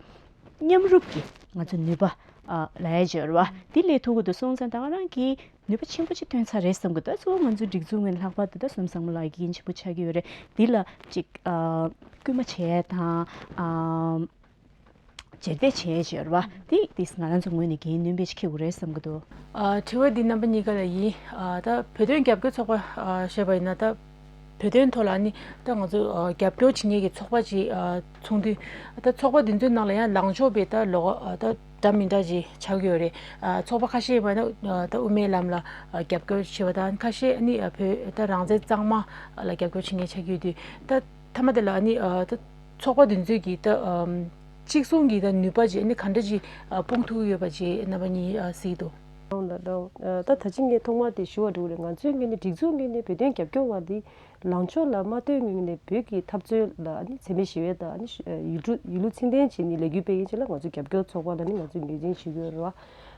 མཉམ་རུབ་ཀྱིས་ང་ཚོ་ནུས་པ་ཨ་ལ་ཡ་འབྱོར་བ་འདི་ལས་ཐུབ་ཀྱི་འདུག་སོང་ཙང་ད་ག་རང་གིས་ནུས་པ་ཆེན་པོ་ཅིག་བཏོན་ཚར་རེད་བསམ་གྱི་འདུག་གཙོ་བོ་ང་ཚོའི་སྒྲིག་འཛུགས་ངོས་ནས། ལྷག་པར་དུ་ད་བསོད་ནམས་བཟང་མོ་ལགས་ཀྱི་འགན་ཆེན་པོ་ཆགས་ཀྱི་ཡོད་རེད། འདི་ལ་ཅིག་ཨ་སྐུལ་མ་བྱས་དང་ཨ་རྗེས་འདེད་བྱས་བྱས་རེད་བ། དེ་དེ་ང་རང་ཚོ་ངོས་ནས་འགན་ནུས་པ་ཅིག་འཁྱེར་དགོས་རེད་བསམ་གྱི་འདུག་ཨ་དྲི་བ་འདི་རྣམ་པ་གཉིས་ཀ་ལ་ཡིན། ཨ་ད་བོད་དོན་རྒྱབ་སྐྱོར་ཚོགས་པ་ཨ་ཞེས་པ་ཡིན་ན། ད་བོད་དོན་ཐོག་ལ་ནི་ད་ང་ཚོ་ཨ་རྒྱབ་སྐྱོར་བྱེད་མཁན་གྱི་ཚོགས་པ་ཅིག་ཨ་ཚོགས་འདུ། ད་ཚོགས་པ་འདི་ཚོའི་ནང་ལ་ཡང་ལངས་ཕྱོགས་པའི་ད་ལོགས་ཨ་ད་འདྲ་མི་འདྲ་ཅིག་ཆགས་ཀྱི་ཡོད་རེད། ཨ་ཚོགས་པ་ཁ་ཤས་ཡིན་པ་ན་ཨ་ད་དབུ་མའི་ལམ་ལ་ཨ་རྒྱབ་སྐྱོར་བྱེད་པ་དང་། ཁ་ཤས་ནི་ཨ་བོད་ད་རང་བཙན་གཙང་མ་ལ་རྒྱབ་སྐྱོར་བྱེད་མཁན་ཆགས་ཀྱི་ཡོད་དུས། ད་མཐའ་མ་དེ་ལ་ནི་ཨ་ད་ཚོགས་པ་འདི་ཚོའི་གི་ད་ཨམ་གཅིག་མཚུངས་ཀྱི་ད་ནུས་པ་ཅིག་ནི་ག་འདྲ་ཅིག་ཨ་སྤུངས་ཐུབ་ཀྱི་ཡོད་པ་ཅིག་རྣམ་པ་གཉིས་ཨ་གཟིགས་འདུག་ཨང་ལགས། ཨ་ད་ད་ཅི་ངས་ཐོག་མར་དེ་ཞུ་བ་འགྲོ་གི་རེད། ང་ཚོའི་ངོས་ནས་སྒྲིག་འཛུགས་ངོས་ནས་བོད་དོན་རྒྱབ་སྐྱོར་བ་འདི་ལངས་ཕྱོགས་ལ་མ་ལྟོས་ངོས་ནས་བོད་ཀྱི་འཐབ་རྩོད་ལ་ཨ་ནི་འཛེམ་མེད་ཞི་བའི་ད་ཨ་ནི་ཡུལ་གྲུ་ཡིད་བློ་ཚིམ་ལྡན་བྱས་ནས་ལས་འགུལ་སྤེལ་མཁན་ཅིག་ལ་ང་ཚོའི་རྒྱབ་སྐྱོར་ཚོགས་པ་ལ་ནི་ང་ཚོས་ངོས་འཛིན་ཞུ་གི་ཡོད་རེད་བ།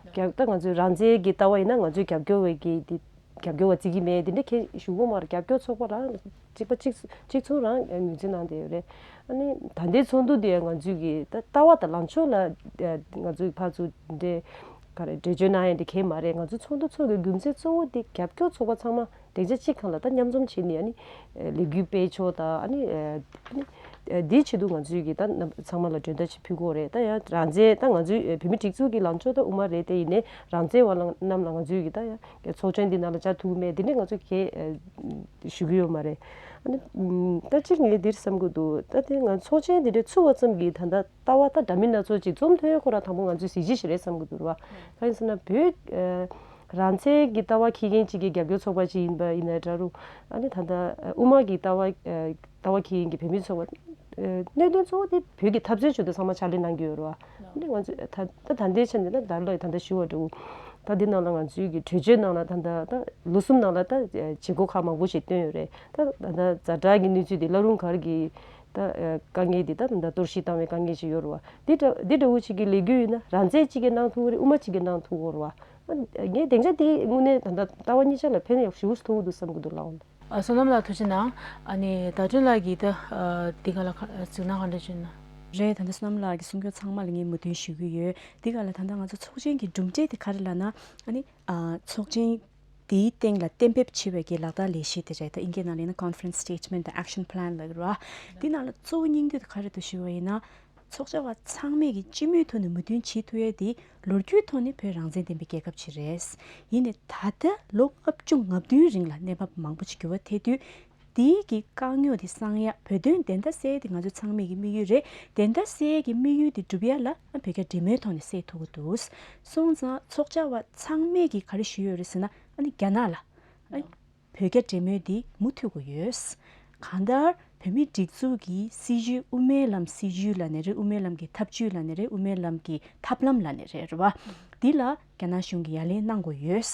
རྒྱབ་ད་ང་ཚོའི་རང་བཙན་གྱི་ལྟ་བ་ཡིན་ན་ང་ཚོའི་རྒྱབ་སྐྱོར་བའི་གི་འདི་རྒྱབ་སྐྱོར་བ་བརྩི་གི་མེད། འདི་འདྲ་ཁྱེད་ཞུ་གི་མ་རེད། རྒྱབ་སྐྱོར་ཚོགས་པ་རང་གཅིག་པ་གཅིག་གཅིག་མཚུངས་རང་ངོས་འཛིན་གནང་བསྡད་ཡོད་རེད། ཨ་ནི་ད་ལྟའི་ཚོགས་འདུ་འདི་ང་ཚོའི་གི་ད་ལྟ་བ་དང་ལངས་ཕྱོགས་ལ་ང་ཚོའི་ཕར་ཚུར་འདྲེ་ག་རེ་འགྲེལ་བརྗོད་གནང་ཡ་འདི་གས་མ་རེད། ང་ཚོའི་ཚོགས་འདུ་ཚོགས་ཀྱི་རྒྱུ་མཚན་གཙོ་བོ་འདི་རྒྱབ་སྐྱོར་ཚོགས་པ་ཚང་མ་སྡིངས་ཆ་གཅིག་སྒང་ལ་ད་མཉམ་འཛོམས་བྱས་ནས་ཨ་ནི་ལས་འགུལ་སྤེལ་ཕྱོགས་དང་། ཨ་ནི་ཨ་ནི་འདིའི་ཆེད་དུ་ང་ཚོའི་གི་ད་རྣམ་ཚང་མ་ལ་མགྲོན་བརྡ་ཅིག་ཕུལ་དགོས་རེད། ད་ཡང་རང་བཙན་ད་ང་ཚོའི་བོད་མི་སྒྲིག་འཛུགས་ཀྱི་ལངས་ཕྱོགས་ད་དབུ་མ་རེད་དེ། ཡིན་ནའི་རང་བཙན་བ་ལ་རྣམས་ལ་ང་ཚོའི་གི་ད་ཡང་ཚོགས་ཆེན་འདི་ནང་ལ་བཅར་ཐུབ་ཀྱི་མེད། འདི་ནི་ང་ཚོ་གས་ཞུ་གི་ཡོད་མ་རེད། ཨ་ནི་ད་གཅིག་ངས་འདིར་བསམ་གྱི་འདུག་ད་དེ་ང་ཚོགས་ཆེན་འདི་འདྲའི་ཚུགས་པ་ཙམ་གྱིས་ད་ལྟ་ལྟ་བ་ད་འདྲ་མིན་སྣ་ཚོགས་ཅིག་འཛོམས་ཐུབ་ཡ་ཁོ་རང་དང་པོ་ང་ཚོའི་གཟི་བརྗིད་ཞིག་རེད་བསམ་གྱི་འདུག་ར་བ། གང་ཡིན་ཟེར་ན་བོད་རང་བཙན་གྱི་ལྟ་བ་འཁྱེར་མཁན་གཅིག་གི་རྒྱབ་སྐྱོར་ཚོགས་པ་ཅིག་ཡིན་པ་ཡིན་ན་འདྲ་རུང་། ཨ་ནི་ད་ལྟ་དབུ་མ་གི་ལྟ་བ་ལྟ་བ་འཁྱེར་མཁན་གྱི་བོད་མི་ཚོགས་པ། གནད་དོན་གཙོ་བོ་དེ་བོད་ཀྱི་འཐབ་རྩོད་ཆེད་དུ་ཚང་མ་ཕྱག་ལས་གནང་གི་ཡོད་རེད་བ། ཨ་ནི་ང་ཚོས་ད་ད་ལྟའི་ཆ་ནས་ད་ད་ལོ་ད་ལྟ་ཞུ་བ་འདྲ་བོ། ད་འདི་ནང་ལ་ང་ཚོའི་གི་གྲོས་ཆོད་ནང་ལ་ད་ལྟ་ད་ལོ་གསུམ་ནང་ལ་ད་བྱེད་སྒོ་ཁག་མང་པོ་ཞིག་བཏོན་ཡོད་རེད། ད་ད་ལྟ་ཛ་དྲག་གི་གནས་ཚུལ་དེ་བླ་རུང་སྒར་གྱི་ད་དཀའ་ངལ་དེ་ད་ད་གཏོར་བཤིག་བཏང་བའི་དཀའ་ངལ་ཞིག་ཡོད་རེད་བ། འདི་འདྲ་འདི་འདྲ་བོ་ཞིག་གི་ལས་འགུལ་ཡིན་ན་རང་བཙན་གཅིག་གིས་གནང་ཐུབ་ཀྱི་རེད། དབུ་མ་གཅིག་གིས་གནང་ཐུབ་ཀྱི་ཡོད་རེད་བ། ངས་སྡིངས་ཆ་དེ་དངོས་གནས་ད་ལྟ་ལྟ་བ་གཉིས་ཆ་ལ་ཕན་ཡོན་ཞེ་པོ་ཐོགས་ཀྱི་འདུག་བསམ་གྱི་འདུག་ལགས། ཨ་བསོད་ནམས་ལགས་ཐུགས་རྗེ་གནང་། ཨ་ནི་ཟླ་སྒྲོན་ལགས་ཀྱིས་ད་ཨ་འདི་ག་ལ་ཁ་གཟིགས་སྣང་ག་འདྲ་བྱུང་ན། རེད། ད་ལྟ་བསོད་ནམས་ལགས་ཀྱི་གསུང་སྐྱོར་ཚང་མ་ལ་ངས་མོས་མཐུན་ཞུ་གི་ཡོད། འདི་ག་ལ་ད་ལྟ་ང་ཚོ་ཚོགས་ཆེན་གྱི་གྲུབ་འབྲས་དེ་ག་རེ་ལབ་ན། ཨ་ནི་ཨ་ཚོགས་ཆེན་དེའི་སྟེང་ལ་གཏན་འབེབས་བྱས་པའི་གི་ལག་བསྟར་ལས་གཞི་དེ་རེད། ད་ཨིན་སྐད་ནང་ལ་ཡིན་ན་Conference Statement དང་Action Plan ལབ་ཀྱི་རེད་བ། འདི་ནང་ལ་གཙོ་བོ་སྙིང་བསྡུས་དེ་ག་རེ་འདུག་ཞུ་བ་ཡིན་ན། ཚོགས་བཅར་བ་ཚང་མས་ཀྱི་སྤྱི་མོས་ཐོག་ནས་མོས་མཐུན་བྱེད་ཐུབ་ཡས་དེ་ལོ་རྒྱུས་ཐོག་ནས་བོད་རང་བཙན་ལྡན་པའི་རྒྱལ་ཁབ་ཅིག་རེད། ཡིན་ནའི་ད་ལྟ་ལོ་ལྔ་བཅུ་ང་བདུན་རིང་ལ་གནས་བབ་མང་པོ་ཅིག་འགྱུར་བ་ཐེབས་དུས། དེའི་གི་དཀའ་རྙོག་དེ་སངས་ཡ། བོད་དོན་བདེན་མཐའ་གསལ་ཡས་དེ་ང་ཚོ་ཚང་མས་ཀྱི་དམིགས་ཡུལ་རེད། བདེན་མཐའ་གསལ་ཡས་ཀྱི་དམིགས་ཡུལ་དེ་སྒྲུབ་ཡ་ལ་ཨ་བོད་རྒྱ་འབྲེལ་མོལ་ཐོག་ནས་སེལ་ཐུབ་ཀྱི་འདུག་སོང་ཙང་ཚོགས་བཅར་བ་ཚང་མས་ཀྱི་ག་རེ་ཞུས་ཡོད་རེད་ཟེར་ན། ཨ་ནི་རྒྱ་ནག་ལ་ཨ་བོད་རྒྱ་འབྲེལ་མོལ་འདི་མུ་མཐུད་དགོས་ཡོད། གང་ལྟར་བོད་མིའི་སྒྲིག་འཛུགས་ཀྱི་སྲིད་བྱུས། དབུ་མའི་ལམ་སྲིད་བྱུས་ལབ་ནའི་རེད། དབུ་མའི་ལམ་གྱི་ཐབས་བྱུས་ལབ་ནའི་རེད། དབུ་མའི་ལམ་གྱི་ཐབས་ལམ་ལབ་ནའི་རེད། རེད་བ། འདི་ལ་རྒྱ་ནག་གཞུང་གིས་ཡ་ལན་གནང་དགོས་ཡོད།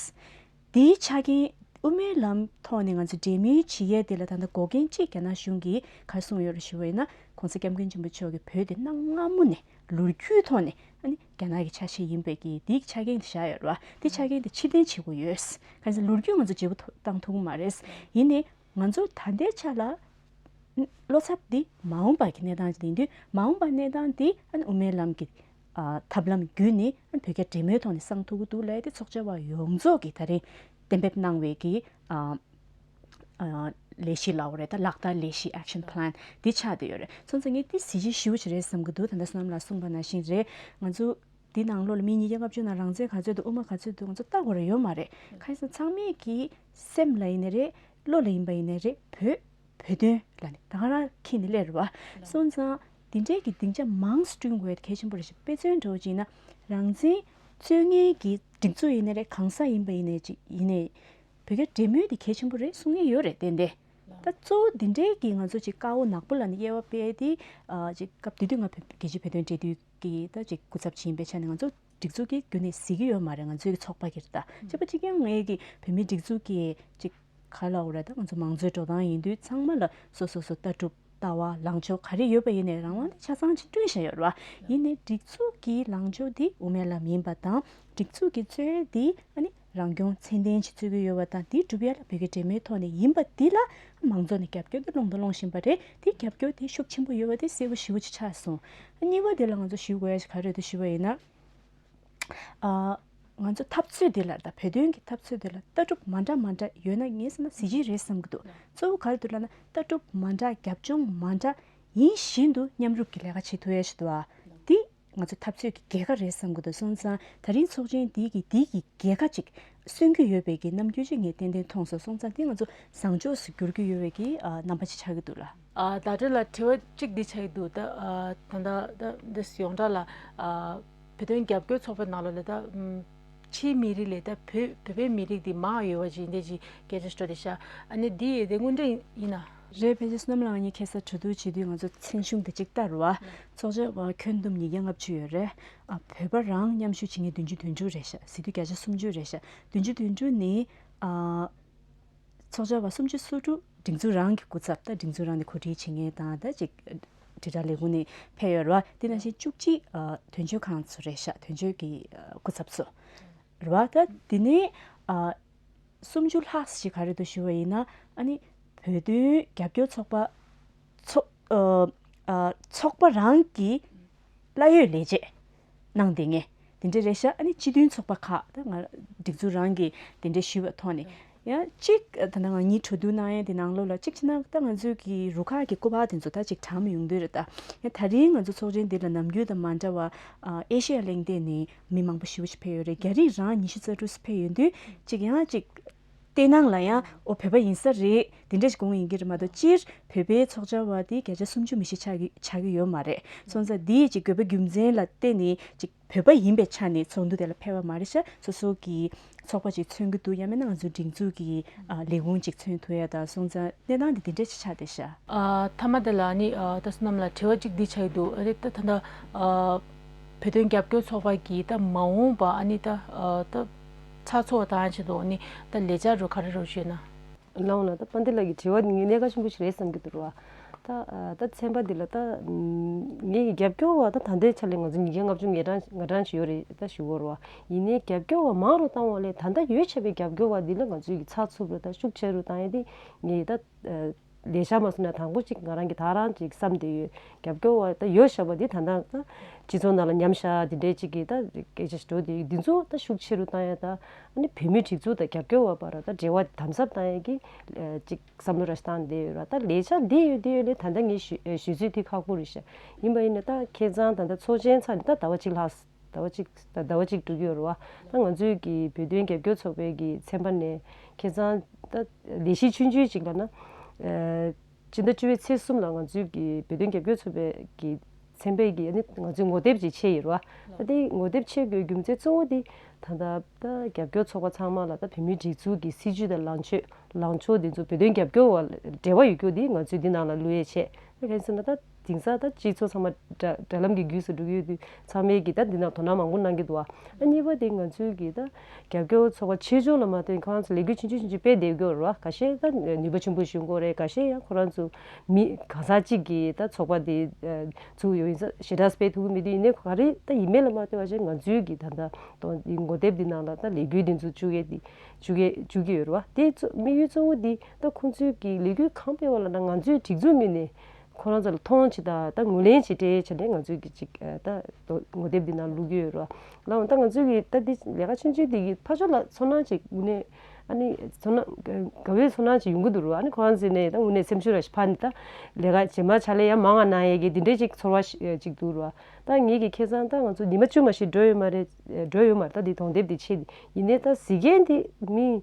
འདིའི་ཆ་རྐྱེན། དབུ་མའི་ལམ་ཐོག་ནས་ང་ཚོ་འབྲེལ་མོལ་བྱེད་ཡས་དེ་ལ་ད་ལྟ་འགོག་རྐྱེན་གཅིག་རྒྱ་ནག་གཞུང་གིས་ག་རེ་གསུངས་ཡོད་རེད་ཞུ་བ་ཡིན་ན། ༸གོང་ས་༸སྐྱབས་མགོན་ཆེན་པོ་མཆོག་གིས་བོད་དེ་གནའ་སྔ་མོ་ནས་ལོ་རྒྱུས་ཐོག་ནས་ཨ་ནི་རྒྱ་ནག་གི་ཆ་ཤས་ཡིན་པའི་གི་འདིའི་ཆ་རྐྱེན་དེ་བཞག་ཡོད་རེད་བ། འདི་ཆ་རྐྱེན་དེ་ཕྱིར་འཐེན་བྱེད་དགོས་ཡོད། ག་རེ་ཟེར་ལོ་རྒྱུས་ང་ཚོ་བརྗེ་པོ་ཐོ་བཏང་ཐུབ་ཀྱི་མ་རེད། ཡིན་ནའི་ང་ཚོ་ད་ལྟའི་ཆ་ལ་བློ་འཚབ་འདི་མ་འོངས་པ་གི་གནས་སྟངས་ཅིག་ཡིན་དུས། མ་འོངས་པ་གནས་སྟངས་འདི་ཨ་ནི་དབུ་མའི་ལམ་གྱི་ཨ་ཐབས་ལམ་བརྒྱུད་ནས་ཨ་ནི་བོད་རྒྱ་འབྲེལ་མོལ་ཐོག་ནས་སང་ཐུབ་ཀྱི་འདུག་ལབ་ཡ་དེ་ཚོགས་བཅར་བ་ཡོངས་རྫོགས་ཀྱིས་ད་རེས་གཏན་འབེབས་གནང་བའི་གི་ཨ་ཨ་ལས་གཞི་ལབ་དགོས་རེད། ད་ལག་བསྟར་ལས་གཞི། Action Plan འདི་ཆགས་བསྡད་ཡོད་རེད། སོང་ཙང་ངས་འདི་གཟི་བརྗིད་ཞེ་པོ་ཅིག་རེད་བསམ་གྱི་འདུག་ད་ལྟ་བསོད་ནམས་ལགས་གསུངས་པ་ནང་བཞིན་རེད། ང་ཚོ་ འདི་ནང་ལོགས་ལ་མི་ཉིས་བརྒྱ་ལྔ་བཅུ་ནང་རང་བཙན་ག་ཚོད་འདུག་དབུ་མ་ག་ཚོད་འདུག་ང་ཚོ་ལྟ་དགོས་རེ་ཡོད་མ་རེད། ཁ་སང་ཚང་མས་ཀྱི་སེམས་ལ་ཡིན་ནའི་རེད། བློ་ལ་ཡིན་པ་ཡིན་ནའི་རེད། བོད་བོད་དོན་ལ་ནི་ད་ག་རང་ཁྱེར་ནས་སླེབས་རེད་བ། སོང་ཙང་འདི་འདྲའི་གི་སྡིངས་ཆ་མང་བསྐྲུན་དགོས་གལ་ཆེན་པོ་རེད་ཤག་དཔེ་མཚོན་འདྲ་བོ་ཅིག་ཡིན་ན་རང་བཙན་རྩོད་མཁན་གྱི་སྒྲིག་འཛུགས་ཡིན་ནའི་རེད། གང་ཟག་ཡིན་པ་ཡིན་ནའི་ཅིག་ཡིན་ནའི་བོད་རྒྱ་འབྲེལ་མོལ་དེ་གལ་ཆེན་པོ་རེད་གསུང་གི་ཡོད་རེད། ཏན་ཏན་ད་གཙོ་བོ་འདི་འདྲའི་གི་ང་ཚོ་ཅིག་དཀར་པོ་ནག་པོ་ལ་ནི་དབྱེ་བ་སྤེལ་ཏེ་ཨ་ཅིག་སྐབས་དེ་དུས་ང་བོད་རྒྱལ་སྤྱིའི་བོད་དོན་འབྲེལ་མཐུད་ཀྱི་ད་ཅིག་སྐུ་ཚབ་ཅིག་ཡིན་པའི་ཆ་ནས་ང་ཚོ་སྒྲིག་འཛུགས་ཀྱིས་རྒྱུན་ནས་གཟིགས་ཀྱི་ཡོད་མ་རེད། ང་ཚོའི་ཚོགས་པ་གིར་ད་བྱས་པ་གཅིག་ཀྱང་ངའི་གི་བོད་མིའི་སྒྲིག་འཛུགས་ཀྱི་ཅིག་ག་ལ་འོ་ར་ད་ང་ཚོ་མང་གཙོའི་འགྲོ་སྟངས་ཡིན་དུས་ཚང་མ་ལ་སོ་སོ་སོ་ལྟ་གྲུབ་ལྟ་བ་ལངས་ཕྱོགས་ག་རེ་ཡོད་པ་ཡིན་ནའི་རང་དབང་དེ་ཆ་ཚང་ཅིག་བསྐྲུན་བཞག་ཡོད་རེད་བ། ཡིན་ནའི་སྒྲིག་འཛུགས་ཀྱི་ལངས་ཕྱོགས་དེ་དབུ་མའི་ལམ་ཡིན་པ་དང་སྒྲིག་འཛུགས་ཀྱི་རྩོད་ཡ་དེ་ཨ་ནི་རང་སྐྱོང་ཚད་ལྡན་ཅིག་རྩོད་ཀྱི་ཡོད་པ་དང་དེ་སྒྲུབ་ཡ་ལ་བོད་རྒྱ་འབྲེལ་མོལ་ཐོག་ནས་ཡིན་པ་དེ་ལ་མང་ཚོགས་ནས་རྒྱབ་སྐྱོར་དེ་སློང་དང་སློང་བཞིན་པ་རེད། དེ་རྒྱབ་སྐྱོར་དེ་ཤུགས་ཆེན་པོ་ཡོད་པ་དེ་གསལ་པོ་ཞེ་པོ་ཅིག་ཆགས་སོང་། ཨ་གཉིས་པ་དེ་ལ་ང་ཚོ་ཞུ་དགོས་ཡ་ཞིག་ག་རེ་རེད་ཞུས་པ་ཡིན་ན། ཨ། ང་ཚོ་འཐབ་རྩོད་འདི་ལ་ད་བོད་དོན་གྱི་འཐབ་རྩོད་འདི་ལ་ལྟ་གྲུབ་མ་འདྲ་མ་འདྲ་ཡོད་ན་ངས་བསམ་ན་གཟི་བརྗིད་རེད་བསམ་གྱི་འདུག་གཙོ་བོ་ག་རེ་འདུག་ལབ་ན་ལྟ་གྲུབ་མ་འདྲ་རྒྱབ་ལྗོངས་མ་འདྲ་ཡིན་བཞིན་དུ་མཉམ་རུབ་ཀྱི་ལས་ཀ་བྱེད་ཐུབ་ཡ་ཞིག་འདུག་ཨ། འདི་ང་ཚོ་འཐབ་རྩོད་ཀྱི་རྒྱལ་ཁ་རེད་བསམ་གྱི་འདུག་སོང་ཙང་ད་རིང་ཚོགས་ཆེན་འདི་གིས་འདི་གི་རྒྱལ་ཁ་ཅིག་སོན་གྱི་ཡོད་པའི་གི་རྣམ་འགྱུར་ཅིག་ངས་ཏན་ཏན་མཐོང་སོང་། སོང་ཙང་འདི་ང་ཚོ་བཟང་ཕྱོགས་སུ་འགྱུར་གྱི་ཡོད་པའི་གི་ཨ་རྣམ་པ་ཅིག་ཆགས་ཀྱི་འདུག་ལ། ཨ། ཟླ་སྒྲོན་ལགས་དྲི་བ་གཅིག་འདི་ཆགས་ཀྱི་འདུག་ད་ཨ་ད་ལྟ་ད་འདི་ཡོངས་གྲགས་ལ་ཨ་བོད་དོན་རྒྱབ་སྐྱོར་ཚོགས་པའི་ནང་ལོགས་ལ་ད་ཨམ་ཕྱིའི་མི་རིགས་ལས་ད་བོད་བོད་པའི་མི་རིགས་འདི་མང་ཡོད་པ་ཅིག་འདི་ཅིག་སྐད་ཆ་ཤོད་དེ་ཤག་ཨ་ནི་འདི་ཡི་དེ་དངོས་འབྲེལ་ཡིན་ན། རེད། ཕལ་ཆེར་བསོད་ནམས་ལགས་ངས་ཁ་སང་གྲོས་བསྡུར་བྱེད་དུས་ང་ཚོ་མཚན་གཞུང་དེ་གཅིག་ལྟར་བ། ཚོགས་བཅར་བ་ཁྱོན་བསྡོམས་ཉིས་བརྒྱ་ལྔ་བཅུ་ཡོད་རེད། ཨ་བོད་པ་རང་མཉམ་ཞུགས་བྱེད་མཁན་བདུན་ཅུ་དོན་དྲུག་རེད་ཤག་སྲིད་དུས་བརྒྱ་ཆ་སུམ་ཅུ་རེད་ཤག་བདུན་ཅུ་དོན་དྲུག་ནི་ཨ་ཚོགས་བཅར་བ་སུམ་ཅུ་སོ་དྲུག་སྒྲིག་འཛུགས་རང་གི་སྐུ་ཚབ་ད་སྒྲིག་འཛུགས་རང་ནས་གོ་སྒྲིག་བྱེད་མཁན་དང་ད་ཅིག་དྲིལ་བསྒྲགས་ལས་ཁུངས་ནས་ཕེབས་ཡོད་རེད་བ། དེ་ནང་བཞིན་བཅུ་གཅིག་ཨ་དོན་གཅོད་ཁང་ཚོ་རེད་ཤག་དོན་གཅོད་ཀྱི་ཨ་སྐུ་ཚབ་ཚོ་རེད་བ། ད་དེ་ནས་ཨ། སུམ་ཅུ་ལྷག་ཞིག་ག་རེ་འདུག་ཞུ་བ་ཡིན་ན་ཨ་ནི་བོད་དོན་རྒྱབ་སྐྱོར་ཚོགས་པ་ཚོགས་ཨ་ཨ་ཚོགས་པ་རང་གི་གླ་ཡོད་ལས་བྱེད་གནང་བསྡད་མཁན་དེ་འདྲ་རེད་ཤག་ཨ་ནི་སྤྱི་མཐུན་ཚོགས་པ་ཁག་ད་ང་སྒྲིག་འཛུགས་རང་གི་དེ་འདྲ་ཞུས་པ་ཐོག་ནས་ཡང་གཅིག་ད་ལྟ་ང་གཉིས་གྲོས་བསྡུར་གནང་ཡས་དེ་ནང་ལོགས་ལ་གཅིག་བྱས་ན་ད་ང་ཚོའི་གི་རུ་ཁག་གི་སྐུ་པར་དེ་ཚོ་ད་གཅིག་གྲངས་ཡོང་དུས་རེད། ད་ཡང་ད་རིང་ང་ཚོ་ཚོགས་ཆེན་འདི་ལ་ནམ་རྒྱུན་དང་མ་འདྲ་བ་ཨ་ཨེ་ཤེ་ཡ་གླིང་སྟེང་ནས། མི་མང་པོ་ཞེ་པོ་ཞིག་ཕེབས་ཡོད་རེད། རྒྱ་རིགས་རང་ཉི་ཤུ་རྩ་དྲུག་ཙམ་ཕེབས་ཡོད་དུས་གཅིག་ཡང་གཅིག་བལྟས་སྣང་ལ་ཡང་ཨོ་བོད་པ་ཡིན་ས་རེད་དེ་འདྲ་ཞིག་དགོངས་ཡིན་གྱི་རེད་མ་གཏོགས་སྤྱིར་བོད་པའི་ཚོགས་བཅར་བ་དེ་བརྒྱ་ཆ་སུམ་ཅུ་མི་ཞིག་ཆགས་ཀྱི་ཆགས་ཀྱི་ཡོད་མ་རེད། སོང་ཙང་འདིའི་གཅིག་དགོས་པ་རྒྱུ་མཚན་ལ་བརྟེན་ནས་གཅིག་བོད་པ་ཡིན་པའི་ཆ་ནས་ཚོགས་འདུ་དེ་ལ་ཕེབས་པ་མ་རེད་ཤག་སོ་སོ་གི་ཚོགས་པ་ཅིག་མཚོན་གྱི་འདུག་ཡང་མིན་ན་ང་ཚོའི་སྒྲིག་འཛུགས་ཀྱི་ཨ་ལས་ཁུངས་ཅིག་མཚོན་ཐུབ་ཡ་དང་སོང་ཙང་གནས་སྟངས་འདི་དེ་འདྲ་ཞིག་ཆགས་བསྡད་ཤག་ཨ་མཐའ་མ་དེ་ལ་ནི་ཨ་ད་བསོད་ནམས་ལ་དྲི་བ་གཅིག་འདི་ཆགས་ཀྱི་འདུག་ཨ་རེད། ད་ད་ལྟ་ཨ། བོད་དོན་རྒྱབ་སྐྱོར་ཚོགས་པ་གིས་ད་མ་འོངས་པ་ཨ་ནི་ད་ཨ་ད་ཚགས་ཚུད་པ་བཏང་ཆེད་དུ་ཨ་ནི་ད་ལས་འཆར་རུ་ག་རེ་རུ་བྱས་ན། ལའོ་ན་ད་དཔལ་ལྡན་ལགས་ཀྱི་དྲི་བ་འདི་ངས་གནད་འགག་ཆེན་པོ་ཞིག་རེད་བསམ་གྱི་འདུག་ར། ད་ཨ་ད་ཚན་པ་འདི་ལ་ད་ངས་ཀྱི་རྒྱབ་སྐྱོར་བ་ད་ད་ལྟའི་ཆ་ལས་ང་ཚོ་ཉིས་བརྒྱ་ལྔ་བཅུ་ང་གྲངས་ང་གྲངས་ཤིག་ཡོད་རེད་ད་ཞུ་གོ་ར་བ། ཡིན་ནའི་རྒྱབ་སྐྱོར་བ་མང་རུ་བཏང་བ་ལས་ད་ལྟ་ཡོད་ཆེ་བའི་རྒྱབ་སྐྱོར་བ་འདི་ལ་ང་ཚོས་ཀྱི་ཚགས་ཚུད་རུ་ད་ཤུགས་ཆེ་རུ་བཏང་ཡ་འདི་ངས་ད། ལས་འཆར་མ་བཟོ་ན་དང་པོ་གཅིག་ང་རང་གི་ད་རང་གཅིག་བསམ་བསྡད་ཡོད། རྒྱབ་སྐྱོར་བ་ད་ཡོད་བཞག་པ་འདི་ད་ལྟ་ད་སྤྱི་ཚོགས་ནང་ལ་ཉམས་བཞག་འདི་འདྲའི་གཅིག་གི་ད་སྐད་ཆ་ཞིག་འགྲོ་བསྡད་ཡོད། འདི་ཚོ་ད་ཤུགས་ཆེ་རུ་བཏང་ཡ་ད་ཨ་ནི་བོད་མི་སྒྲིག་འཛུགས་དང་རྒྱབ་སྐྱོར་བ་བར་ད་འབྲེལ་བ་དམ་ཟབ་བཏང་ཡ་གི་གཅིག་བསམ་བློ་ར་ཞིག་བཏང་བསྡད་ཡོད་ར། ད་ལས་འཆར་འདི་ཡོད་འདི་ཡོད་ལས་ད་ལྟ་ངས་ཞུ་ཞུ་ཚོད་དེ་ཁག་པོ་རེད་ཤག་ཡིན་པ་ཡིན་ན་ད་ཁྱེད་ཚང་ད་ལྟ་ཚོགས་ཆེན་ཚར་ནས་ད་ཟླ་བ་གཅིག་ལྷག་ཟླ་བ་གཅིག་ཟླ་བ་གཅིག་འགྲོ་གི་ཡོད་རེད་བ། ད་ང་ཚོའི་གི་བོད་དོན་རྒྱབ་སྐྱོར་ཚོགས་པའི་གི་ཚན་པ་ནས་ཁྱེད་ཚང་ད་ལས་གཞི་ཆུང་ཆུང་ཅིག་ལ་ན། ཨ་སྤྱི་ཟླ་བཅུ་པའི་ཚེས་གསུམ་ལ་ང་ཚོའི་གི་བོད་དོན་རྒྱབ་སྐྱོར་ཚོགས་པའི་གི་ཚན་པའི་གི་ཨ་ནི་ང་ཚོའི་ངོ་དེབ་ཅིག་ཕྱེ་ཡོད་རེད་བ། ད་དེ་ངོ་དེབ་ཕྱེ་དགོས་རྒྱུ་མཚན་གཙོ་བོ་དེ་ད་ལྟ་ད་རྒྱབ་སྐྱོར་ཚོགས་པ་ཚང་མ་ལ་ད་བོད་མིའི་སྒྲིག་འཛུགས་ཀྱི་སྲིད་བྱུས་དང་ལངས་ཕྱོགས་ལངས་ཕྱོགས་དེ་ཚོ་བོད་དོན་རྒྱབ་སྐྱོར་བ་འབྲེལ་བ་ཡོད་རྒྱུ་དེ་ང་ཚོས་འདི་ནང་ལ་བླུག་ཡས་བྱས། ད་གང་ཟེར་ན་ད་དེང་སང་ད་སྤྱི་ཚོགས་ཚང་མ་དྲ་དྲ་ལམ་གྱི་བརྒྱུད་སུ་འགྲོ་གི་ཡོད་དུས་ཚང་མས་ཀྱི་ད་འདི་ནང་དོ་སྣང་མང་པོ་གནང་གི་འདུག་ཨ། ཨ་གཉིས་པ་དེ་ང་ཚོའི་གི་ད་རྒྱབ་སྐྱོར་ཚོགས་པ་ཆེ་ཆུང་ལ་མ་ལྟོས་ཁོ་རང་ཚོ་ལས་འགུལ་ཆུང་ཆུང་ཆུང་ཆུང་སྤེལ་བསྡད་ཡོད་རེད་བ། ཁ་ཤས་ད་ནུས་པ་ཆེན་པོ་ཞིག་ཡོང་གི་རེད། ཁ་ཤས་ཡང་ཁོ་རང་ཚོ་མི་གང་ཟག་གཅིག་གིས་ད་ཚོགས་པ་དེ་ཚུགས་ཡོད་ཡིན་ས་ཞེ་དྲག་སྤེལ་ཐུབ་ཀྱི་མི་འདུག་ཡིན་ནའི་ག་རེ་ད་ཡིན་མིན་ལ་མ་ལྟོས་པ་བྱས་ང་ཚོའི་གི་ད་ད་དོ་འདི་ངོ་དེབ་འདི་ནང་ལ་ད་ལས་འགུལ་འདི་ཚོ་བཅུག་ཡས་འདི་བཅུག་ཡས་བཅུག་གི་ཡོད་རེད་བ། དེ་གཙོ་དམིགས་ཡུལ་གཙོ་བོ་འདི་ད་ཁོང་ཚོའི་གི་ལས་འགུལ་གང་སྤེལ་བ་ལ་ན་ང་ཚོའི་སྒྲིག་འཛུགས་ངོས་ནས། ཁོ་རང་ཚོ་ལ་མཐོང་ཆེ་དང་ད་ངོས་ལེན་བྱེད་སྤྲད་བྱས་ནས་ང་ཚོས་ཀྱི་ཅིག་ད་ངོ་དེབ་འདི་ནང་བླུག་གི་ཡོད་རེད་བ། ལའོ་ད་ང་ཚོས་ཀྱི་ད་འདི་ལས་ཀ་ཆུང་ཆུང་འདི་གི་ཕར་ཕྱོགས་ལ་ཚོར་སྣང་ཅིག་དངོས་གནས་ ཨ་ནི་ཚོར་སྣང་དགའ་བའི་ཚོར་སྣང་ཅིག་ཡོང་གི་འདུག་ར། ཨ་ནི་ཁོ་རང་ཚོ་ནས་ད་དངོས་གནས་སེམས་ཤུགས་ར་ཞིག་འཕར་ནས་ད་ལས་ཀ་རྗེས་མ་ཕྱག་ལས་ཡང་མང་ང་གནང་ཡས་ཀྱི་འདི་འདྲའི་ཅིག་ཚོར་བ་ཞིག་ཅིག་འདུག་ར། ད་ངེད་ཀྱི་ཁེ་བཟང་ད་ང་ཚོ་ཉི་མ་བཅུ་མ་ཞིག་འགྲོ་ཡོད་མ་རེད། འགྲོ་ཡོད་མ་རེད། ད་འདི་གདོང་དེབ་འདི་ཕྱེ་ནས་ཡིན་ནའི་ད་གཟིགས་མཁན་འདི་མི་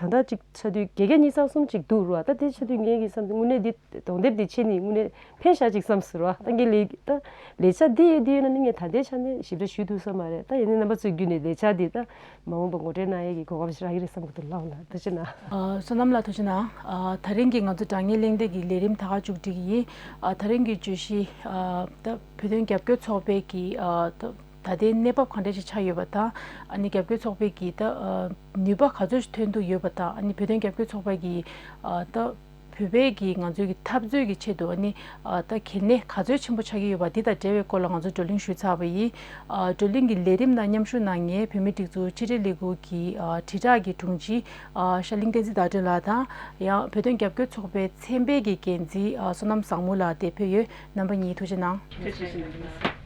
ད་ལྟ་ཅིག་ཆ་དུས་བརྒྱད་བརྒྱ་ཉི་ཤུ་རྩ་གསུམ་ཅིག་འདུག་ར། ད་དེ་ཆ་དུས་ངེད་ཀྱི་བསམ་དུས་དངོས་གནས་འདི་གདོང་དེབ་འདི་ཕྱེ་ནས་དངོས་གནས་ཕན་ཤག་ཅིག་བསམ་སོང་ར། ད་ངས་ལས་ད་ལས་འཆར་འདི་ཡོད་འདི་ཡོད་ན་ནི་ངས་ད་ལྟའི་ཆ་ནས་ཞིབ་ཕྲ་ཞུ་ཐུབ་ས་མ་རེད། ད་ཡིན་ནའི་རྣམ་པ་ཚོའི་བརྒྱུད་ནས་ལས་འཆར་འདི་ད་མ་འོངས་པ་ངོ་སྤྲོད་གནང་ཡས་ཀྱི་གོ་སྐབས་ཞིག་རག་གི་རེད་བསམ་གྱི་འདུག་ལགས་འོ་ན་ཐུགས་རྗེ་གནང་། ཨ། བསོད་ནམས་ལགས་ཐུགས་རྗེ་གནང་། ཨ། ད་རིང་གི་ང་ཚོ་དྲ་བརྙན་གླེང་སྟེགས་ཀྱི་ལས་རིམ་ད་ག་མཇུག་སྒྲིལ་གྱི་ཡིན། ཨ། ད་རིང་གི་བརྗོད་གཞི། ཨ། ད་བོད་དོན་རྒྱབ་སྐྱོར་ཚོགས་པའི་གི། ཨ། ད་ད་ལྟའི་གནས་བབ་ག་འདྲ་ཞིག་ཆགས་ཡོད་པ་དང་། ཨ་ནི་རྒྱབ་སྐྱོར་ཚོགས་པའི་གི་ད། ཨ། ནུས་པ་ག་ཚོད་ཞིག་ཐོན་ཐུབ་ཡོད་པ་དང་། ཨ་ནི་བོད་དོན་རྒྱབ་སྐྱོར་ཚོགས་པ་གི། ཨ། ད་བོད་པའི་གི་ང་ཚོའི་གི་འཐབ་རྩོད་ཀྱི་ཆེད་དུ། ཨ་ནི། ཨ། ད་གལ་གནད་ག་ཚོད་ཆེན་པོ་ཆགས་ཀྱི་ཡོད་པ་འདི་དང་འབྲེལ་བའི་སྐོར་ལ་ང་ཚོ་བགྲོ་གླེང་ཞུས་ཚར་བ་ཡིན། ཨ། བགྲོ་གླེང་གི་ལས་རིམ་ནང་མཉམ་ཞུགས་གནང་མཁན་བོད་མིའི་སྒྲིག་འཛུགས་ཕྱི་དྲིལ་ལས་ཁུངས་ཀྱི། ཨ། དྲིལ་བསྒྲགས་ཀྱི་དྲུང་ཆེ། ཨ། ཤར་གླིང་བསྟན་འཛིན་ཟླ་སྒྲོན་ལགས་དང་། ཡང་བོད་དོན་རྒྱབ་སྐྱོར་ཚོགས་པའི་ཚན་པའི་གི་འགན་འཛིན། ཨ། བསོད་ནམས་བཟང་མོ་ལགས་དེ་ཕེབས་ཡོད། རྣམ་པ་གཉིས་ཐུགས་རྗེ་གནང་།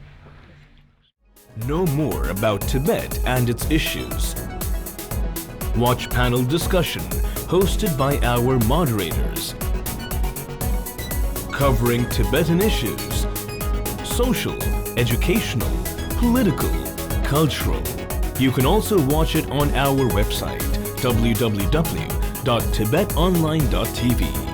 Know more about Tibet and its issues. Watch panel discussion hosted by our moderators, covering Tibetan issues, social, educational, political, cultural. You can also watch it on our website, w w w dot tibet online dot t v.